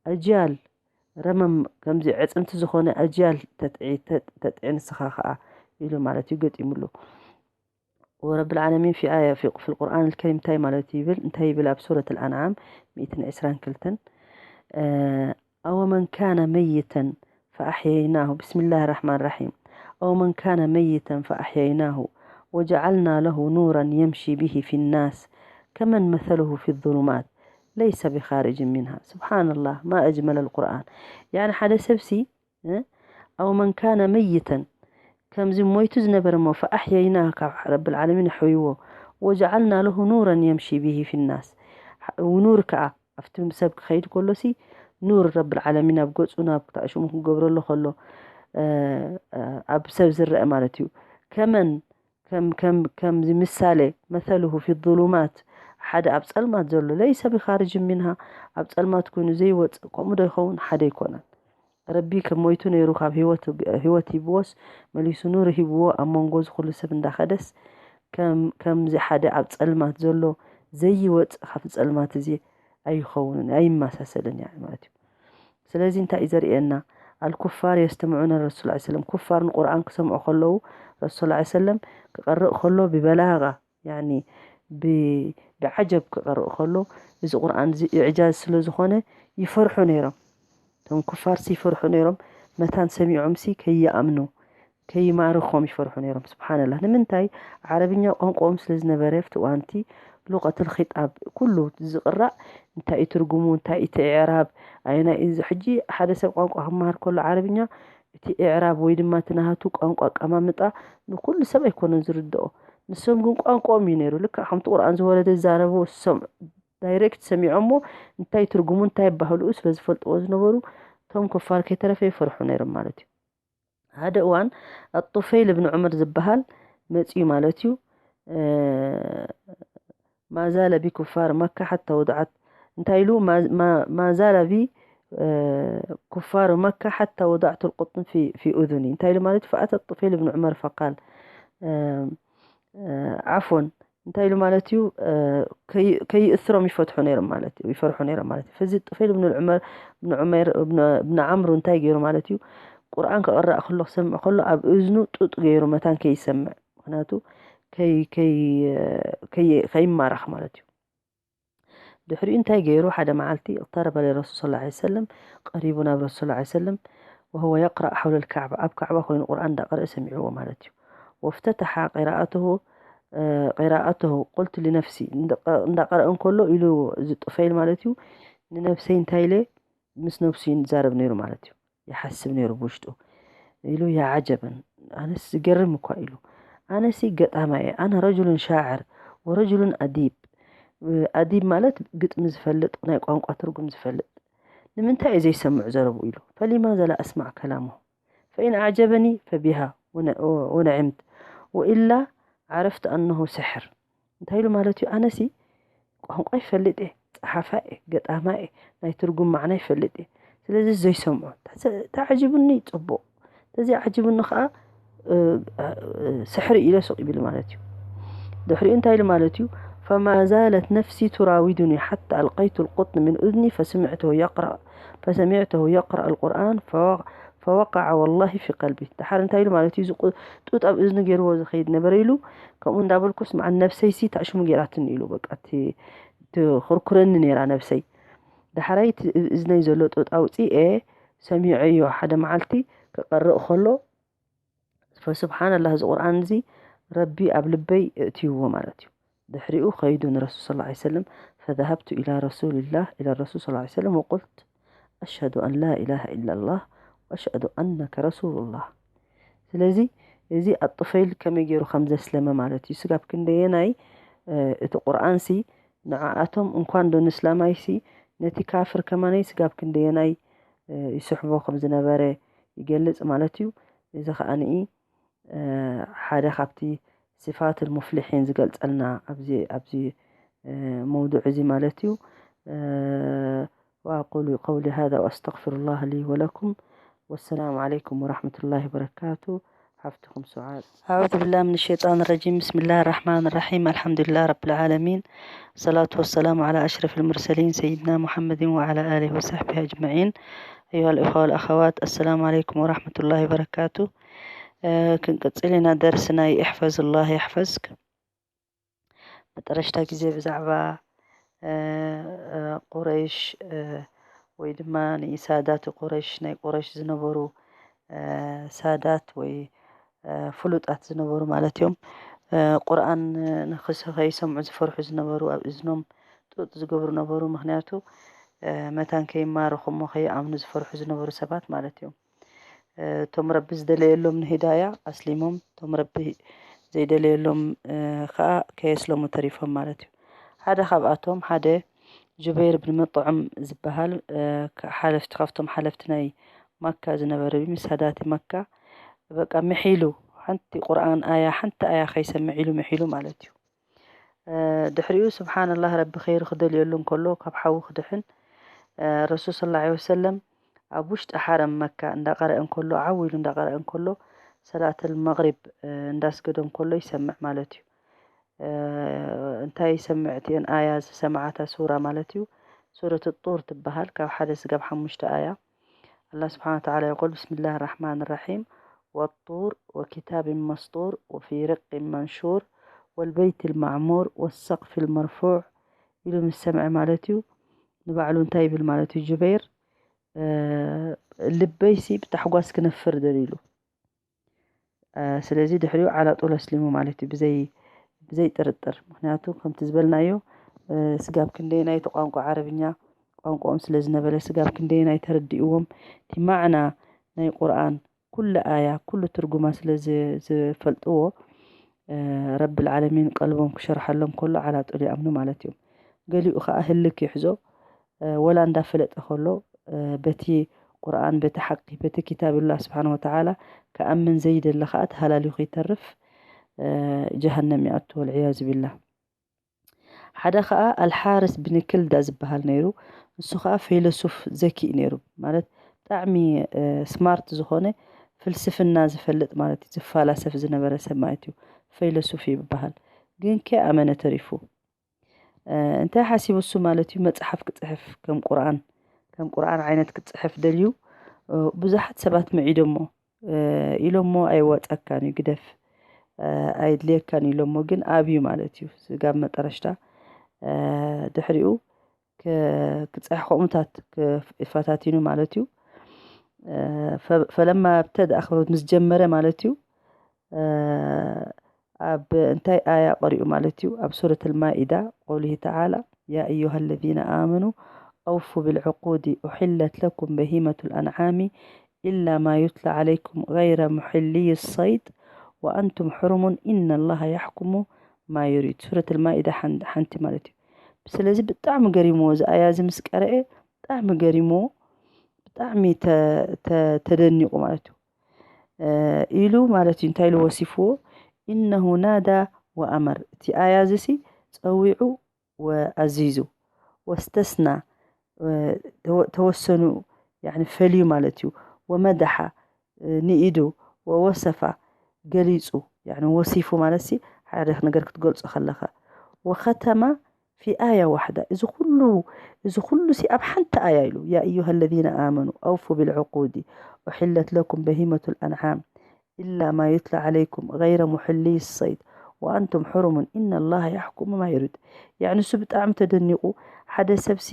ኣጅያል ረመም፣ ከምዚ ዕጽምቲ ዝኾነ ኣጅያል ተጥዒ-፣ ተጥ-፣ ተጥዒ ንስኻ ኸኣ ኢሉ ማለት እዩ ገጢሙሉ። ወረብል ዓለሚን ፊ ኣያ ፊ፣ ፊል ቁርኣን ልከሪም እንታይ ማለት እዩ ይብል? እንታይ ይብል ኣብ ሱረት ኣልኣንዓም ሚእትን ዕስራን ክልተን፣ እ፣ أو من كان ميتا فأحييناه، بسم الله الرحمن الرحيم، أو من كان ميتا فأحييناه وجعلنا له نورا يمشي به في الناس كمن مثله في الظلمات ليس بخارج منها. سبحان الله، ما أجمل القرآن. ያዕኒ ሓደ ሰብሲ፣ እ፣ أو من كان ميتا፣ ከምዚ ሞይቱ ዝነበረ እሞ፣ ፈኣሕየይና፣ ካብ ረብል ዓለሚን ኣሕይዎ፣ ወጀዓልና ለሁ ኑረን የምሺ ቢሂ ፊናስ፣ ኑር ከኣ ኣብቲ ሰብ ክኸይድ ከሎሲ፣ ኑር ረብል ዓለሚን ኣብ ገጹ፣ ናብ ክታእሽሙ ክገብረሉ ከሎ፣ እ፣ እ፣ ኣብ ሰብ ዝረአ ማለት እዩ። ከመን፣ ከም፣ ከም፣ ከምዚ ምሳሌ፣ መሰልሁ ፊ ዙሉማት፣ ሓደ ኣብ ጸልማት ዘሎ፣ ለይሰ ቢኻርጅ ሚንሃ፣ ኣብ ጸልማት ኮይኑ ዘይወጽእ፣ ከምኡ ዶ ይኸውን? ሓደ ኣይኮነን። ረቢ ከም ሞይቱ ነይሩ ካብ ህይወት፣ ህይወት ሂብዎስ፣ መሊሱ ኑር ሂብዎ፣ ኣብ መንጎ እዚ ኩሉ ሰብ እንዳኸደስ፣ ከም፣ ከምዚ ሓደ ኣብ ጸልማት ዘሎ ዘይወጽእ ካብቲ ጸልማት እዚ ኣይኸውንን፣ ኣይመሳሰልን እያ ማለት እዩ። ስለዚ እንታይ እዩ ዘርእየና? الكفار يستمعون الرسول عليه السلام، ኩፋር ንቁርኣን ክሰምዑ ከለዉ ረሱል ላ ሰለም ክቐርእ ከሎ ብበላጋ፣ ያኒ ብ-፣ ብዓጀብ ክቐርእ ከሎ፣ እዚ ቁርኣን እዚ ኢዕጃዝ ስለ ዝኾነ ይፈርሑ ነይሮም። እቶም ኩፋርሲ ይፈርሑ ነይሮም፣ መታን ሰሚዖምሲ ከይኣምኑ፣ ከይማርኾም ይፈርሑ ነይሮም። ስብሓንላህ። ንምንታይ? ዓረብኛ ቋንቋኦም ስለ ዝነበረ ኣብቲ እዋንቲ ሉቀትል ኺጣብ ኩሉ ዝቕራእ እንታይ እዩ ትርጉሙ፣ እንታይ እዩ እቲ ኢዕራብ፣ ኣየናይ እዩ እዚ? ሕጂ ሓደ ሰብ ቋንቋ ክመሃር ከሎ ዓረብኛ እቲ ኢዕራብ ወይ ድማ እቲ ናሃቱ ቋንቋ ኣቀማምጣ ንኩሉ ሰብ ኣይኮነን ዝርድኦ። ንሶም ግን ቋንቋኦም እዩ ነይሩ። ልክዕ ከምቲ ቁርኣን ዝወረደ ዝዛረብዎ እሶም ዳይሬክት ሰሚዖሞ እንታይ ትርጉሙ እንታይ ባህልኡ ስለ ዝፈልጥዎ ዝነበሩ እቶም ኩፋር ከይተረፈ ይፈርሑ ነይሮም ማለት እዩ። ሓደ እዋን ኣጡፈይል እብን ዑመር ዝበሃል መፅዩ ማለት እዩ። እ፣ ما زال بكفار مكة حتى وضعت، እንታይ ኢሉ? ما، ما، ما زال ب، እ፣ كفار مكة حتى وضعت القطن في، في أذني، እንታይ ኢሉ ማለት እዩ? فأتى الطفيل بن عمر فقال، እ፣ እ፣ عفوا፣ እንታይ ኢሉ ማለት እዩ? እ፣ ከይ-፣ ከይእስሮም ይፈትሑ ነይሮም ማለት እዩ፣ ይፈርሑ ነይሮም ማለት እዩ። ፈዚ ጡፈይል ብን ዑመር፣ ብን ዑመር፣ ብን፣ ብን ዓምሩ እንታይ ገይሩ ማለት እዩ? ቁርኣን ክቕራእ ከሎ፣ ክሰምዕ ከሎ፣ ኣብ እዝኑ ጡጥ ገይሩ መታን ከይሰምዕ። ምኽንያቱ ከይ-፣ ከይ-፣ ከይ-፣ ከይማረኽ ማለት እዩ። ድሕሪኡ እንታይ ገይሩ? ሓደ መዓልቲ اقترب للرسول صلى الله عليه وسلم، ቀሪቡ ናብ ረሱል صلى الله عليه وسلم، وهو يقرأ حول الكعبة، ኣብ ካዕባ ኮይኑ ቁርኣን እንዳቀረአ ሰሚዕዎ ማለት እዩ። وافتتح قراءته، እ፣ قراءته، قلت لنفسي، እንዳ-፣ እንዳቀረአ እንከሎ ኢሉ እዚ ጡፈይል ማለት እዩ፣ ንነብሰይ እንታይ ኢለ ምስ ነብሱ ይዛረብ ነይሩ ማለት እዩ። ይሓስብ ነይሩ ብውሽጡ። ኢሉ፣ يا عجبا، ኣነስ ዝገርም እኳ ኢሉ። ኣነሲ ገጣማይ እየ። أنا رجل شاعر ورجل أديب። ኣዲብ ማለት ግጥሚ ዝፈልጥ፣ ናይ ቋንቋ ትርጉም ዝፈልጥ። ንምንታይ እየ ዘይሰምዕ ዘረቡ ኢሉ። فلماذا لا أسمع كلامه؟ فإن أعجبني فبها ون-، ونعمت، وإلا عرفت أنه سحر። እንታይ ኢሉ ማለት እዩ? ኣነሲ ቋንቋ ይፈልጥ እየ፣ ጸሓፋይ እየ፣ ገጣማይ እየ፣ ናይ ትርጉም ማዕና ይፈልጥ እየ። ስለዚ ዘይሰምዖ፣ ተዘ-፣ ተዓጂቡኒ ጽቡቕ፣ ተዘይዓጂቡኒ ከኣ፣ እ፣ እ፣ ስሕሪ ኢለ ስቕ ይብል ማለት እዩ። ድሕሪኡ እንታይ ኢሉ ማለት እዩ? فما زالت نفسي تراودني حتى ألقيت القطن من أذني فسمعته يقرأ، فسمعته يقرأ القرآن فوق-، فوقع والله في قلبي። ደሓር እንታይ ኢሉ ማለት እዩ? እዚ ቁ-፣ ጡጥ ኣብ እዝኑ ገይርዎ ዝኸይድ ነበረ ኢሉ፣ ከምኡ እንዳበልኩስ መዓን ነብሰይሲ ታሽሙ ገይራትኒ ኢሉ፣ በቃ እቲ፣ እቲ ኹርኩረኒ ነይራ ነብሰይ። ዳሕራይ እቲ እብ እዝነይ ዘሎ ጡጥ ኣውፂኤ ሰሚዐዮ ሓደ መዓልቲ ክቐርእ ከሎ፣ ፈስብሓንላህ፣ እዚ ቁርኣን እዚ ረቢ ኣብ ልበይ እእትይዎ ማለት እዩ። ድሕሪኡ ኸይዱ ንረሱል صلى الله عليه وسلم، فذهبت إلى رسول الله، إلى الرسول صلى الله عليه وسلم وقلت أشهد أن لا إله إلا الله وأشهد أنك رسول الله። ስለዚ እዚ ኣጡፈይል ከመይ ገይሩ ከም ዘስለመ ማለት እዩ። ስጋብ ክንደየናይ፣ እ፣ እቲ ቁርኣንሲ ንዓኣቶም እንኳን ዶ ንስላማይሲ ነቲ ካፍር ከማነይ ስጋብ ክንደየናይ፣ እ፣ ይስሕቦ ከም ዝነበረ ይገልጽ ማለት እዩ። እዚ ከኣ ንኢ፣ እ፣ ሓደ ካብቲ ስፋት ሙፍሊሒን ዝገልጸልና ኣብዚ፣ ኣብዚ፣ እ፣ መውዱዕ እዚ ማለት እዩ። እ፣ وأقول قولي هذا وأستغفر الله لي ولكم، والسلام عليكم ورحمة الله وبركاته. ሓፍትኹም ሱዓድ። أعوذ بالله من الشيطان الرجيم. بسم الله الرحمن الرحيم. الحمد لله رب العالمين. الصلاة والسلام على أشرف المرسلين سيدنا محمد وعلى آله وصحبه أجمعين. أيها الإخوة والأخوات، السلام عليكم ورحمة الله وبركاته. እ፣ ክንቅጽል ኢና ደርሲ ናይ احفظ الله يحفظك። መጠረሽታ ግዜ ብዛዕባ፣ እ፣ እ፣ ቁረይሽ፣ እ፣ ወይ ድማ ንሳዳት ቁረይሽ፣ ናይ ቁረይሽ ዝነበሩ፣ እ፣ ሳዳት ወይ፣ እ፣ ፍሉጣት ዝነበሩ ማለት እዮም። እ፣ ቁርኣን ንኽስ-፣ ከይሰምዑ ዝፈርሑ ዝነበሩ፣ ኣብ እዝኖም ጡጥ ዝገብሩ ነበሩ። ምኽንያቱ፣ እ፣ መታን ከይማረኹ እሞ ከይኣምኑ ዝፈርሑ ዝነበሩ ሰባት ማለት እዮም። እ፣ እቶም ረቢ ዝደለየሎም ንሂዳያ ኣስሊሞም፣ እቶም ረቢ ዘይደለየሎም፣ እ፣ ከኣ ከየስለሙ ተሪፎም ማለት እዩ። ሓደ ካብኣቶም፣ ሓደ ጁበይር ብን መጥዑም ዝበሃል፣ እ፣ ከ-፣ ሓለፍቲ፣ ካብቶም ሓለፍቲ ናይ መካ ዝነበረ፣ ምስ ሳዳቲ መካ፣ በቃ፣ ምሒሉ፣ ሓንቲ ቁርኣን ኣያ፣ ሓንቲ ኣያ ከይሰምዕ ኢሉ ምሒሉ ማለት እዩ። እ፣ ድሕሪኡ፣ ስብሓንላህ፣ ረቢ ኸይሪ ክደልየሉ እንከሎ፣ ካብ ሓዊ ክድሕን፣ እ፣ ረሱል ሰለላሁ ዐለይሂ ወሰለም ኣብ ውሽጢ ሓረም መካ እንዳቐረአ እንከሎ፣ ዓው ኢሉ እንዳቐረአ እንከሎ፣ ሰላተል መግሪብ፣ እ፣ እንዳስገደ እንከሎ ይሰምዕ ማለት እዩ። እ፣ እንታይ ይሰምዕ? እቲአን ኣያ ዝሰምዓታ ሱራ ማለት እዩ። ሱረት ጡር ትበሃል፣ ካብ ሓደ ስጋብ ሓሙሽተ ኣያ። الله سبحانه وتعالى يقول: بسم الله الرحمن الرحيم: والطور وكتاب مسطور وفي رق منشور والبيت المعمور والسقف المرفوع ኢሉ ምስ ሰምዐ ማለት እዩ። ንባዕሉ እንታይ ይብል ማለት እዩ ጁበይር? ልበይሲ ብታሕጓስ ክነፍር ደልዩ ኢሉ። ስለዚ ድሕሪኡ ዓላጡል ኣስሊሙ ማለት እዩ፣ ብዘይ ብዘይ ጥርጥር። ምክንያቱ ከምቲ ዝበልናዮ ስጋብ ክንደየናይ እቲ ቋንቋ ዓረብኛ ቋንቋኦም ስለ ዝነበረ፣ ስጋብ ክንደየናይ ተረዲእዎም እቲ ማዕና ናይ ቁርኣን ኩሉ ኣያ ኩሉ ትርጉማ ስለ ዝፈልጥዎ፣ ረብል ዓለሚን ቀልቦም ክሸርሓሎም ከሎ ዓላጡል ይኣምኑ ማለት እዮም። ገሊኡ ከዓ ህልክ ይሕዞ፣ ወላ እንዳፈለጠ ከሎ በቲ ቁርኣን በቲ ሓቂ በቲ ኪታብ ላ ስብሓን ወተዓላ ክኣምን ዘይደለ ከዓ ተሃላሊኹ ይተርፍ፣ ጀሃነም ይኣቱ፣ ወልዕያዙ ቢላ። ሓደ ከዓ ኣልሓርስ ብን ክልዳ ዝበሃል ነይሩ። እሱ ከዓ ፈይለሱፍ ዘኪ እዩ ነይሩ። ማለት ብጣዕሚ ስማርት ዝኾነ ፍልስፍና ዝፈልጥ ማለት እዩ። ዝፈላሰፍ ዝነበረ ሰብ ማለት እዩ። ፈይለሱፍ ይበሃል። ግን ከይኣመነ ተሪፉ። እንታይ ሓሲቡ እሱ ማለት እዩ? መፅሓፍ ክፅሕፍ ከም ቁርኣን ከም ቁርኣን ዓይነት ክፅሕፍ ደልዩ። ብዙሓት ሰባት ምዒዶሞ ኢሎሞ ኣይዋፀካን እዩ፣ ግደፍ፣ ኣይድልየካን ኢሎሞ፣ ግን ኣብዩ ማለት እዩ። ስጋብ መጠረሽታ ድሕሪኡ ክፀሕ ከምኡታት ፈታቲኑ ማለት እዩ። ፈለማ ብተድኣ ምስ ጀመረ ማለት እዩ። ኣብ እንታይ ኣያ ቀሪኡ ማለት እዩ? ኣብ ሱረት ልማኢዳ፣ قوله تعالى: يا أيها الذين آمنوا أوفوا بالعقود أحلت لكم بهيمة الأنعام إلا ما يتلى عليكم غير محلي الصيد وأنتم حرم إن الله يحكم ما يريد። ሱረት ልማኢዳ ሓንቲ ማለት እዩ። ስለዚ ብጣዕሚ ገሪምዎ፣ እዚ ኣያ እዚ ምስ ቀረአ ብጣዕሚ ገሪምዎ፣ ብጣዕሚ ተደኒቑ ማለት እዩ። ኢሉ ማለት እዩ። እንታይ ኢሉ ወሲፍዎ? إنه نادى وأمر። እቲ ኣያ እዚ ሲ ጸዊዑ ወኣዚዙ፣ واستثنى፣ ተወሰኑ፣ ፈሊዩ ማለት እዩ። ومدح፣ ንኢዱ፣ ووصف፣ ገሊጹ፣ ወሲፉ ማለት ሲ ሓደ ነገር ክትገልጾ ከለኻ። وختم في آية واحدة። እዚ ኩሉ እዚ ኩሉ ሲ ኣብ ሓንቲ ኣያ ኢሉ። يا أيها الذين آمنوا أوفوا بالعقود أحلت لكم بهيمة الأنعام إلا ما يتلى عليكم غير محلي الصيد وأنتم حرم إن الله يحكم ما يريد። ያዕኒ እሱ ብጣዕሚ ተደኒቑ፣ ሓደ ሰብሲ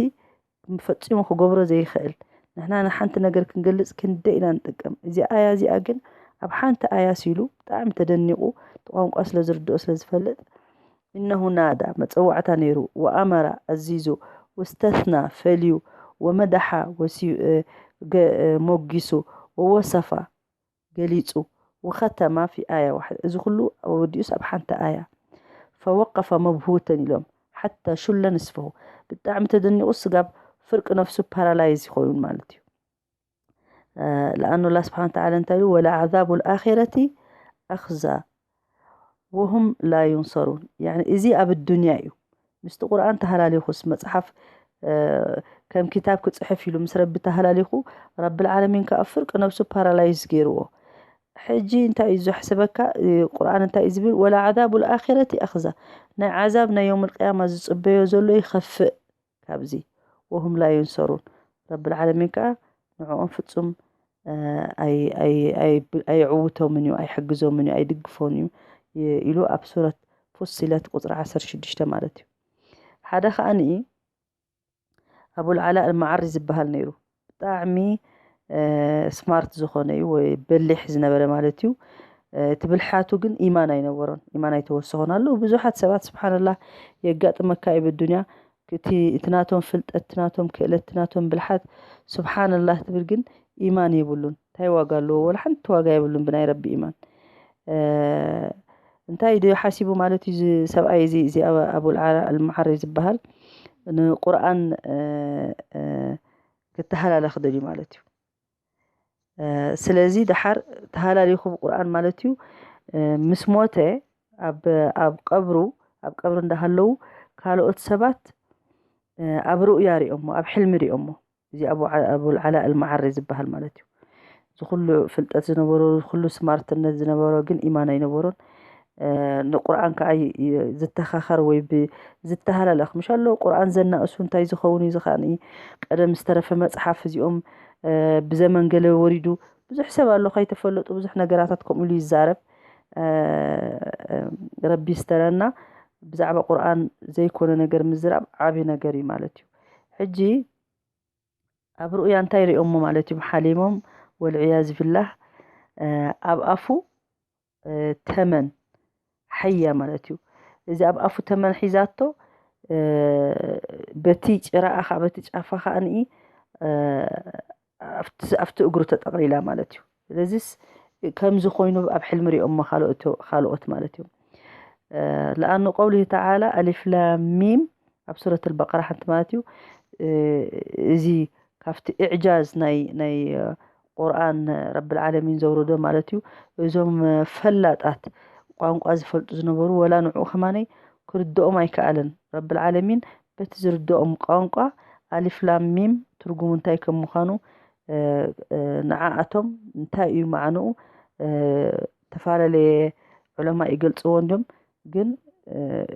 ፈጺሙ ክገብሮ ዘይኽእል፣ ንሕና ንሓንቲ ነገር ክንገልጽ ክንደይ ኢና ንጥቀም። እዚ ኣያ እዚኣ ግን ኣብ ሓንቲ ኣያ ሲሉ ብጣዕሚ ተደኒቑ፣ እቲ ቋንቋ ስለ ዝርድኦ ስለ ዝፈልጥ፣ إنه نادى መጸዋዕታ ነይሩ፣ وأمر ኣዚዙ፣ واستثنى ፈልዩ፣ ومدح ወሲ ሞጊሱ፣ ووصف ገሊጹ፣ وختم في آية واحدة እዚ ኩሉ ወዲኡስ ኣብ ሓንቲ ኣያ። فوقف مبهوتا ኢሎም حتى شل نصفه ብጣዕሚ ተደኒቑ ስጋብ ፍርቂ ነፍሱ ፓራላይዝ ይኸውን ማለት እዩ። لأنه الله سبحانه وتعالى እንታይ ኢሉ? ولعذاب الآخرة أخزى وهم لا ينصرون። ያኒ እዚ ኣብ ዱንያ እዩ። ምስቲ ቁርኣን ተሃላሊኹስ መጽሓፍ ከም ኪታብ ክጽሕፍ ኢሉ ምስ ረቢ ተሃላሊኹ፣ ረብል ዓለሚን ከኣ ፍርቂ ነብሱ ፓራላይዝ ገይርዎ። ሕጂ እንታይ እዩ ዘሕስበካ? ቁርኣን እንታይ እዩ ዝብል? ولعذاب الآخرة أخزى ናይ ዓዛብ ናይ የውም ልቅያማ ዝጽበዮ ዘሎ ይኸፍእ ካብዚ። وهم لا ينصرون ረብል ዓለሚን ከኣ ንዕኦም ፍጹም ኣይዕውቶምን እዩ፣ ኣይሕግዞምን እዩ፣ ኣይድግፎን እዩ ኢሉ ኣብ ሱረት ፉሲለት ቁፅሪ ዓሰርተ ሽዱሽተ ማለት እዩ። ሓደ ከዓኒ ኣቡልዓላ ኣልመዓሪ ዝበሃል ነይሩ። ብጣዕሚ ስማርት ዝኾነ እዩ ወይ በሊሕ ዝነበረ ማለት እዩ። እቲ ብልሓቱ ግን ኢማን ኣይነበሮን፣ ኢማን ኣይተወሰኾን ኣለዉ። ብዙሓት ሰባት ስብሓንላህ የጋጥመካ እዩ ብዱንያ እቲ ናቶም ፍልጠት እቲ ናቶም ክእለት እቲ ናቶም ብልሓት ስብሓንላህ ትብል ግን ኢማን የብሉን። እንታይ ዋጋ ኣለዎ? ወላ ሓንቲ ዋጋ የብሉን ብናይ ረቢ ኢማን። እንታይ ዶ ሓሲቡ ማለት እዩ እዚ ሰብኣይ እዚ እዚ ኣቡልዓላ ኣልመዓሪ ዝበሃል ንቁርኣን ክተሃላለኽ ደልዩ ማለት እዩ። ስለዚ ደሓር ተሃላሊኹ ብቁርኣን ማለት እዩ ምስ ሞተ ኣብ ቀብሩ ኣብ ቀብሪ እንዳሃለዉ ካልኦት ሰባት ኣብ ሩእያ ሪኦሞ ኣብ ሕልሚ ሪኦሞ እዚ ኣቡልዓላ ኣልመዓሪ ዝበሃል ማለት እዩ። እዚ ኩሉ ፍልጠት ዝነበሮ ኩሉ ስማርትነት ዝነበሮ ግን ኢማን ኣይነበሮን። ንቁርኣን ከዓ ዝተኻኸር ወይ ዝተሃላለኽ ምሽ ኣሎ። ቁርኣን ዘናእሱ እንታይ ዝኸውን እዩ ዝኸኣን? ቀደም ዝተረፈ መፅሓፍ እዚኦም ብዘመን ገለ ወሪዱ ብዙሕ ሰብ ኣሎ ከይተፈለጡ ብዙሕ ነገራታት ከምኡ ኢሉ ይዛረብ። ረቢ ይስተረና። ብዛዕባ ቁርኣን ዘይኮነ ነገር ምዝራብ ዓብዪ ነገር እዩ ማለት እዩ። ሕጂ ኣብ ርእያ እንታይ ሪኦሞ ማለት እዩ ሓሊሞም ወልዕያዝ ቢላህ ኣብ ኣፉ ተመን ሓያ ማለት እዩ። እዚ ኣብ ኣፉ ተመን ሒዛቶ በቲ ጭራኣ ከዓ በቲ ጫፋ ከዓ ንኢ ኣብቲ እግሩ ተጠቕሊላ ማለት እዩ። ስለዚስ ከምዚ ኮይኑ ኣብ ሕልሚ ሪኦሞ ካልኦት ማለት እዩ። ለኣኑ ቀውሊህ ተዓላ ኣሊፍ ላም ሚም ኣብ ሱረት ኣልበቀራ ሓንቲ ማለት እዩ። እዚ ካብቲ እዕጃዝ ናይ ናይ ቁርኣን ረብል ዓለሚን ዘውረዶ ማለት እዩ። እዞም ፈላጣት ቋንቋ ዝፈልጡ ዝነበሩ ወላ ንዑ ከማነይ ክርድኦም ኣይከኣለን። ረብል ዓለሚን በቲ ዝርድኦም ቋንቋ ኣሊፍ ላም ሚም ትርጉሙ እንታይ ከም ምዃኑ ንዓኣቶም እንታይ እዩ ማዕንኡ ተፈላለየ ዑለማ ይገልፅዎ እንዲም ግን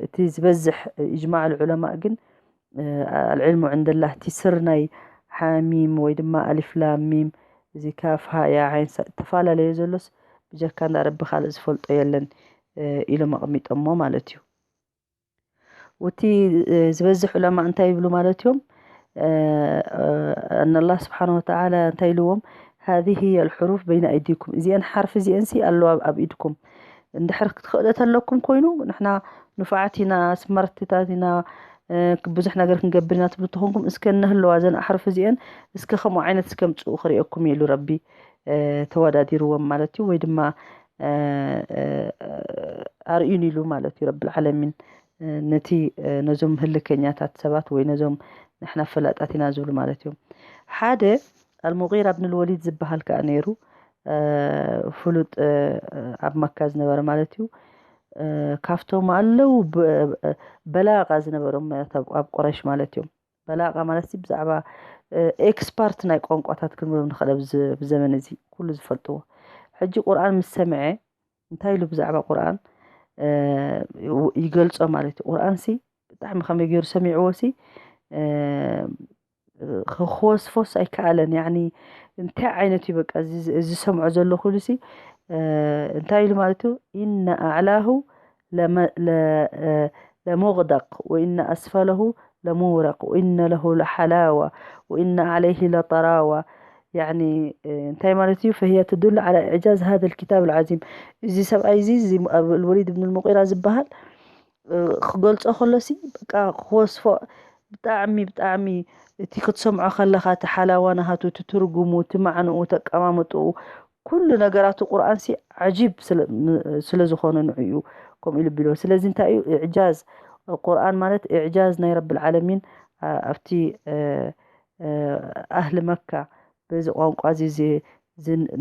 እቲ ዝበዝሕ እጅማዕ ዑለማ ግን ኣልዕልሙ ዕንደላህ እቲ ስር ናይ ሓሚም ወይ ድማ ኣሊፍ ላም ሚም እዚ ካፍ ሃያ ዓይን ሳ- እተፈላለየ ዘሎስ ብጀካ እንዳ ረቢ ካልእ ዝፈልጦ የለን ኢሎም ኣቕሚጦሞ ማለት እዩ። ውቲ ዝበዝሕ ዑለማ እንታይ ይብሉ ማለት እዮም? ኣን ኣላህ ስብሓን ወተዓላ እንታይ ኢልዎም? ሃዚህ ኣልሕሩፍ በይነ ኣይዲኩም፣ እዚአን ሓርፊ እዚአን ሲ ኣለዋ ኣብ ኢድኩም። እንድሕር ክትኽእለ ተለኩም ኮይኑ ንሕና ንፉዓት ኢና፣ ስማርትታት ኢና፣ ብዙሕ ነገር ክንገብር ኢና ትብሉ ተኾንኩም እስከ እነህለዋ ዘን ኣሕርፍ እዚአን እስከ ከምኡ ዓይነት እስከምፅኡ ክርእየኩም ኢሉ ረቢ ተወዳዲርዎም ማለት እዩ። ወይ ድማ ኣርእዩን ኢሉ ማለት እዩ ረብል ዓለሚን ነቲ ነዞም ህልከኛታት ሰባት ወይ ነዞም ንሕና ፈላጣት ኢና ዝብሉ ማለት እዮም። ሓደ ኣልሙጊራ ብን ልወሊድ ዝበሃል ከዓ ነይሩ። ፍሉጥ ኣብ መካ ዝነበረ ማለት እዩ። ካብቶም ኣለዉ በላቃ ዝነበሮም ኣብ ቁረሽ ማለት እዮም። በላቃ ማለት ብዛዕባ ኤክስፓርት ናይ ቋንቋታት ክንብሎም ንኽእል ብዘመን እዚ ኩሉ ዝፈልጥዎ። ሕጂ ቁርኣን ምስ ሰምዐ እንታይ ኢሉ ብዛዕባ ቁርኣን ይገልጾ ማለት እዩ። ቁርኣን ሲ ብጣዕሚ ከመይ ገይሩ ሰሚዕዎ ሲ ክወስፎስ ኣይከኣለን። ያኒ እንታይ ዓይነት እዩ በቃ እዚ ዝሰምዖ ዘሎ ኩሉ ሲ እንታይ ኢሉ ማለት እዩ? ኢነ ኣዕላሁ ለመ- ለ- ለሙግደቅ ወኢነ ኣስፈለሁ ለሙውረቅ ወኢነ ለሁ ለሓላዋ ወኢነ ዓለይህ ለጠራዋ። ያኒ እንታይ ማለት እዩ? ፈህያ ትዱሉ ዓላ ኢዕጃዝ ሃዘ ልኪታብ ልዓዚም። እዚ ሰብኣይ እዚ እዚ ኣልወሊድ ብን ልሙቂራ ዝበሃል ክገልጾ ከሎሲ በቃ ክወስፎ ብጣዕሚ ብጣዕሚ እቲ ክትሰምዖ ከለኻ እቲ ሓላዋ ናሃቱ እቲ ትርጉሙ እቲ ማዕንኡ እቲ ኣቀማምጥኡ ኩሉ ነገራቱ ቁርኣንሲ ዓጂብ ስለ ዝኾነ ንዕኡ ከምኡ ኢሉ ቢሎ ስለዚ እንታይ እዩ እዕጃዝ ቁርኣን ማለት እዕጃዝ ናይ ረብል ዓለሚን ኣብቲ ኣህሊ መካ በዚ ቋንቋ እዚ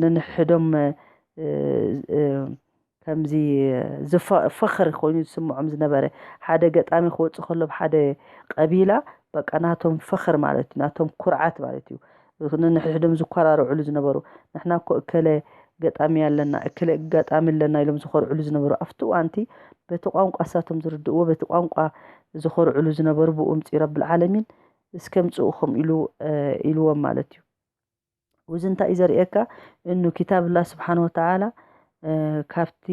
ነንሕዶም ከምዚ ፈኽር ኮይኑ ዝስምዖም ዝነበረ ሓደ ገጣሚ ክወፅእ ከሎ ሓደ ቀቢላ በቃ ናቶም ፈኽር ማለት እዩ ናቶም ኩርዓት ማለት እዩ ንንሕድሕዶም ዝኮራርዕሉ ዝነበሩ ንሕና እኮ እከለ ገጣሚ ኣለና እከለ ገጣሚ ኣለና ኢሎም ዝኮርዕሉ ዝነበሩ ኣብቲ እዋንቲ በቲ ቋንቋ እሳቶም ዝርድእዎ በቲ ቋንቋ ዝኮርዕሉ ዝነበሩ ብኡ ምፅኡ ረብል ዓለሚን እስከ ምፅኡ ከምኡ ኢሉ ኢልዎም ማለት እዩ እዚ እንታይ እዩ ዘርእየካ እኑ ኪታብ ላ ስብሓን ወተዓላ ካብቲ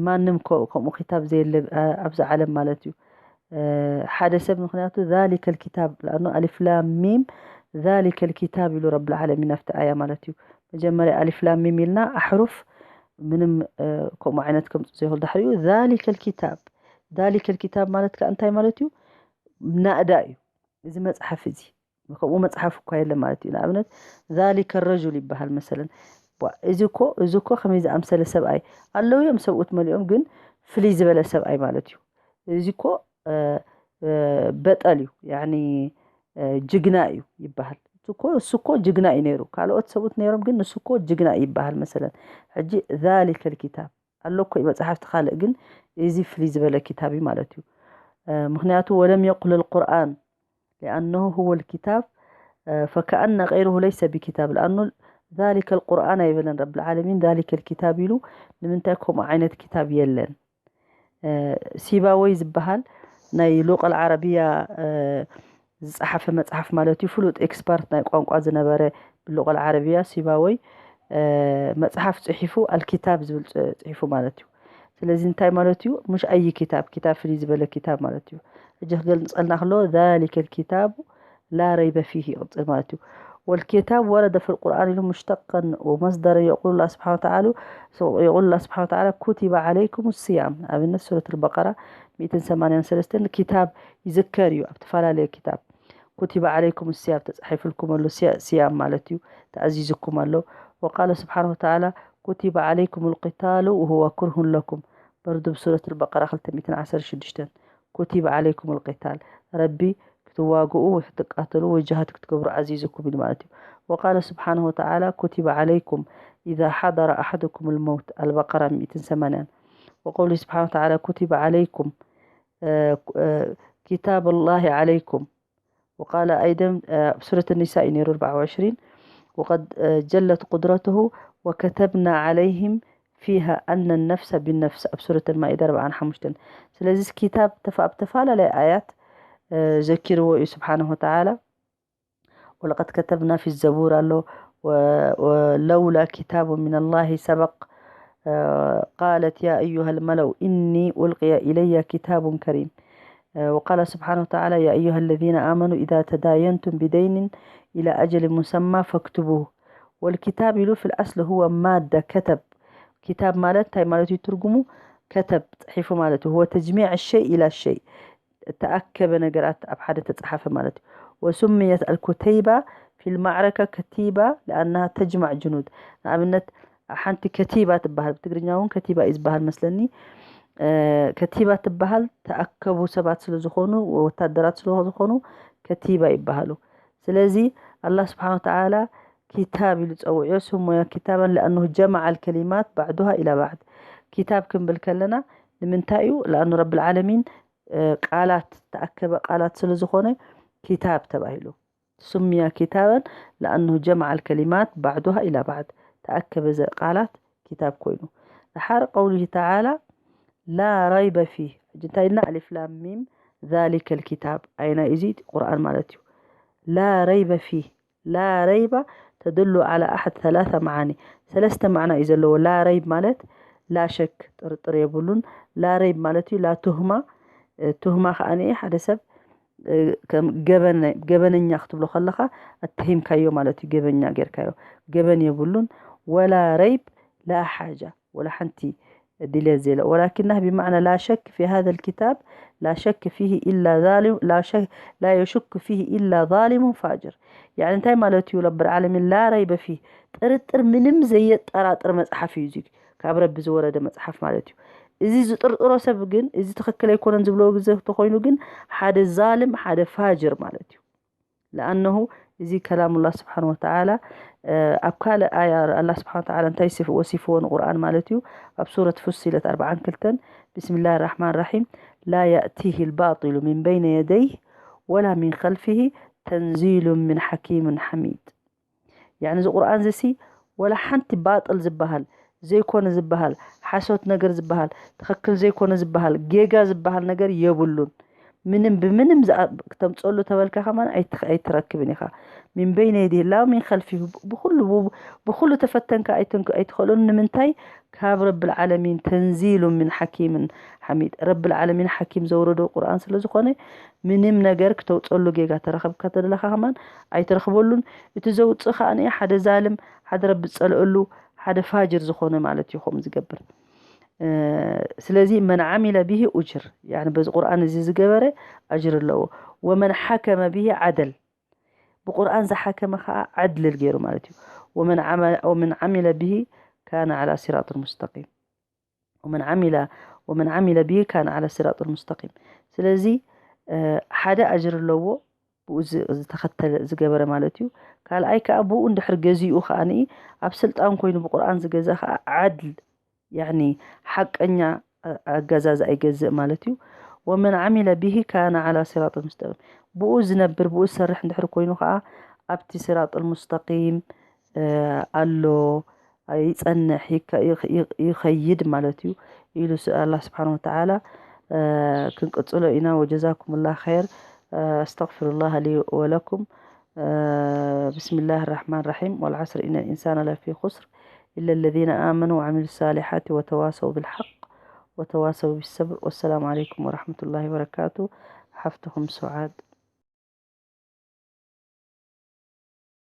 ማንም ከምኡ ኪታብ ዘየለ ኣብዚ ዓለም ማለት እዩ ሓደ ሰብ ምክንያቱ ذلك الكتاب لأنه ألف لام ميم ذلك الكتاب ኢሉ ረብል ዓለሚን ኣብቲ ኣያ ማለት እዩ መጀመርያ ኣሊፍ ላም ሚም ኢልና ኣሕሩፍ ምንም ከምኡ ዓይነት ከምፁ ዘይክእል ድሕሪኡ ذلك الكتاب ذلك الكتاب ማለት ከዓ እንታይ ማለት እዩ ናእዳ እዩ እዚ መፅሓፍ እዚ ከምኡ መፅሓፍ እኳ የለ ማለት እዩ ንኣብነት ذلك الرجل ይበሃል መሰለን እዚ እኮ እዚ እኮ ከመይ ዝኣምሰለ ሰብኣይ ኣለዉ እዮም ሰብኡት መሊኦም ግን ፍልይ ዝበለ ሰብኣይ ማለት እዩ እዚ እኮ በጠል እዩ ያኒ ጅግና እዩ ይበሃል እኮ እሱ እኮ ጅግና እዩ ነይሩ ካልኦት ሰብኡት ነይሮም ግን ንሱ እኮ ጅግና እዩ ይበሃል መሰለን ሕጂ ذلك الكتاب ኣሎ እኮ መፅሓፍቲ ካልእ ግን እዚ ፍልይ ዝበለ ኪታብ እዩ ማለት እዩ ምክንያቱ ولم يقل القرآن لأنه هو الكتاب فكأن غيره ليس بكتاب لأنه ذلك القرآن ኣይበለን ረብል ዓለሚን ذلك الكتاب ኢሉ ንምንታይ ከምኡ ዓይነት ኪታብ የለን ሲባወይ ዝበሃል ናይ ሉቀል ዓረብያ ዝፀሓፈ መፅሓፍ ማለት እዩ። ፍሉጥ ኤክስፐርት ናይ ቋንቋ ዝነበረ ብሉቀል ዓረብያ ሲባወይ መፅሓፍ ፅሒፉ ኣልኪታብ ዝብል ፅሒፉ ማለት እዩ። ስለዚ እንታይ ማለት እዩ? ምሽ ኣይ ኪታብ ኪታብ ፍልይ ዝበለ ኪታብ ማለት እዩ። እጂ ክገልፀልና ክሎ ذلك الكتاب لا ريب فيه ይቕፅል ማለት እዩ። والكتاب ورد في القرآن له مشتقا ومصدرا يقول الله سبحانه وتعالى يقول الله سبحانه وتعالى كتب عليكم الصيام ኣብነት ሱረት البقرة ሚእትን ሰማንያን ሰለስተን ኪታብ ይዝከር እዩ ኣብ ተፈላለየ ኪታብ كتب عليكم الصيام ተፃሒፍልኩም ኣሎ ሲያም ማለት እዩ ተኣዚዝኩም ኣሎ وقال سبحانه وتعالى كتب عليكم القتال وهو كره لكم برضو بسورة البقرة ክልተ ሚእትን ዓሰርተ ሽዱሽተን كتب عليكم القتال ረቢ ክትዋግኡ ወይ ክትቃተሉ ወይ ጅሃድ ክትገብሩ ኣዚዙኩም ኢሉ ማለት እዩ። وقال سبحانه وتعالى كتب عليكم إذا حضر أحدكم الموت البقرة ሚእትን ሰማንያን وقوله سبحانه وتعالى كتب عليكم كتاب الله عليكم وقال أيضا ኣብ ሱረት النساء እዩ ነይሩ أربعة وعشرين وقد جلت قدرته وكتبنا عليهم فيها أن النفس بالنفس ኣብ ሱረት المائدة ኣርብዓን ሓሙሽተን ስለዚ ኪታብ ተፋ- ኣብ ተፈላለየ ኣያት ዘኪርዎ እዩ سبحانه وتعالى ولقد كتبنا في الزبور ኣሎ ولولا كتاب من الله سبق قالت يا أيها الملأ إني ألقي إلي كتاب كريم وقال سبحانه وتعالى يا أيها الذين آمنوا إذا تداينتم بدين إلى أجل مسمى فاكتبوه والكتاب له في الأصل هو مادة كتب كتاب ማለት እንታይ ማለት እዩ ትርጉሙ ከተብ ፅሒፉ ማለት እዩ هو تجميع الشيء إلى الشيء እተኣከበ ነገራት ኣብ ሓደ ተፃሓፈ ማለት እዩ وسميت الكتيبة في المعركة كتيبة لأنها تجمع جنود ንኣብነት ሓንቲ ከቲባ ትበሃል ብትግርኛ እውን ከቲባ እዩ ዝበሃል መስለኒ ከቲባ ትበሃል ተኣከቡ ሰባት ስለ ዝኾኑ ወታደራት ስለ ዝኾኑ ከቲባ ይበሃሉ ስለዚ ኣላ ስብሓን ወተዓላ ኪታብ ኢሉ ፀውዕዮ ስሙያ ኪታባን لأنه جمع الكلمات بعضها إلى بعض ኪታብ ክንብል ከለና ንምንታይ እዩ لأنه رب العالمين ቃላት ተኣከበ ቃላት ስለ ዝኾነ ኪታብ ተባሂሉ ስሙያ ኪታባን لأنه جمع الكلمات بعضها إلى بعض ተኣከበ ቃላት ኪታብ ኮይኑ ድሓር قوله تعالى لا ريب فيه ሕጂ እንታይ ኢልና ألف لام ميم ذلك الكتاب ኣይና እዚ ቁርኣን ማለት እዩ لا ريب فيه لا ريب تدل على أحد ثلاثة معاني ሰለስተ ማዕና እዩ ዘለዎ لا ريب ማለት لا شك ጥርጥር የብሉን لا ريب ማለት እዩ لا تهمة ትህማ ከዓ ሓደ ሰብ ከም ገበነ ገበነኛ ክትብሎ ከለኻ ኣተሂምካዮ ማለት እዩ ገበኛ ጌርካዮ ገበን የብሉን ولا ريب لا حاجة ولا ሓንቲ ድልየት ዘለ ولكنها بمعنى لا شك في هذا الكتاب لا شك فيه إلا ظالم لا شك لا يشك فيه إلا ظالم فاجر يعني እንታይ ማለት እዩ رب العالمين لا ريب فيه ጥርጥር ምንም ዘየጠራጥር መፅሓፍ እዩ እዚ ካብ ረቢ ዝወረደ መፅሓፍ ማለት እዩ እዚ ዝጥርጥሮ ሰብ ግን እዚ ትኽክል ኣይኮነን ዝብሎ ግዜ ተኮይኑ ግን ሓደ ዛልም ሓደ ፋጅር ማለት እዩ لأنه እዚ كلام الله سبحانه وتعالى ኣብ ካልእ ኣያ ኣላ ስብሓን ተዓላ እንታይ ወሲፍዎ ንቁርኣን ማለት እዩ ኣብ ሱረት ፉሲለት ኣርብዓን ክልተን بسم الله الرحمن الرحيم لا يأتيه الباطل من بين يديه ولا من خلفه تنزيل من حكيم حميد يعني እዚ ቁርኣን እዚ ወላ ሓንቲ ባጥል ዝበሃል ዘይኮነ ዝበሃል ሓሶት ነገር ዝበሃል ትኽክል ዘይኮነ ዝበሃል ጌጋ ዝበሃል ነገር የብሉን ምንም ብምንም ክተምፀሉ ተበልካ ከማን ኣይትረክብን ኢኻ من بين يديه لا من خلفه ብኩሉ ብኩሉ ተፈተንካ ኣይትኽእሉን ንምንታይ ካብ ረብል ዓለሚን ተንዚሉ ምን ሓኪምን ሓሚድ ረብል ዓለሚን ሓኪም ዘውረዶ ቁርኣን ስለ ዝኾነ ምንም ነገር ክተውፀሉ ጌጋ ተረኸብካ ተደለኻ ከማን ኣይትረኽበሉን እቲ ዘውፅእ ከዓ ሓደ ዛልም ሓደ ረቢ ዝፀልአሉ ሓደ ፋጅር ዝኾነ ማለት እዩ ከምኡ ዝገብር ስለዚ መን ዓሚለ ብሂ ኡጅር በዚ ቁርኣን እዚ ዝገበረ ኣጅር ኣለዎ ወመን ሓከመ ብሂ ዓደል ብቁርኣን ዝሓከመ ከዓ ዓድል ገይሩ ማለት እዩ ወመን ዓሚለ ብሂ ካነ ዓላ ሲራጥ ሙስተቂም ወመን ዓሚለ ወመን ዓሚለ ብሂ ካነ ዓላ ሲራጥ ሙስተቂም ስለዚ ሓደ ኣጅር ኣለዎ ብኡ ዝተኸተለ ዝገበረ ማለት እዩ ካልኣይ ከዓ ብኡ እንድሕር ገዚኡ ከዓ ኣብ ስልጣን ኮይኑ ብቁርኣን ዝገዛ ከዓ ዓድል ያኒ ሓቀኛ ኣገዛዝ ኣይገዝእ ማለት እዩ ወመን ዓሚለ ብሂ ካነ ዓላ ሲራጥ ሙስተቂም ብኡ ዝነብር ብኡ ዝሰርሕ እንድሕር ኮይኑ ከዓ ኣብቲ ሲራጥ ሙስተቂም ኣሎ ይጸንሕ ይከ- ይኸ- ይኸይድ ማለት እዩ ኢሉ ስ- ኣላህ ስብሓን ወተዓላ። ክንቅጽሎ ኢና። ወጀዛኩምላ ኸይር። ኣስተግፊሩላህ ሊ ወለኩም። ብስሚላህ ራሕማን ራሒም። ወልዓስር ኢነ ልኢንሳና ለፊ ኹስር ኢለ ለዚነ ኣመኑ ወዓሚሉ ሳሊሓት ወተዋሰው ብልሓቅ ወተዋሰው ብሰብር። ወሰላሙ ዓለይኩም ወራሕመቱላሂ ወበረካቱ። ሓፍትኹም ሱዓድ።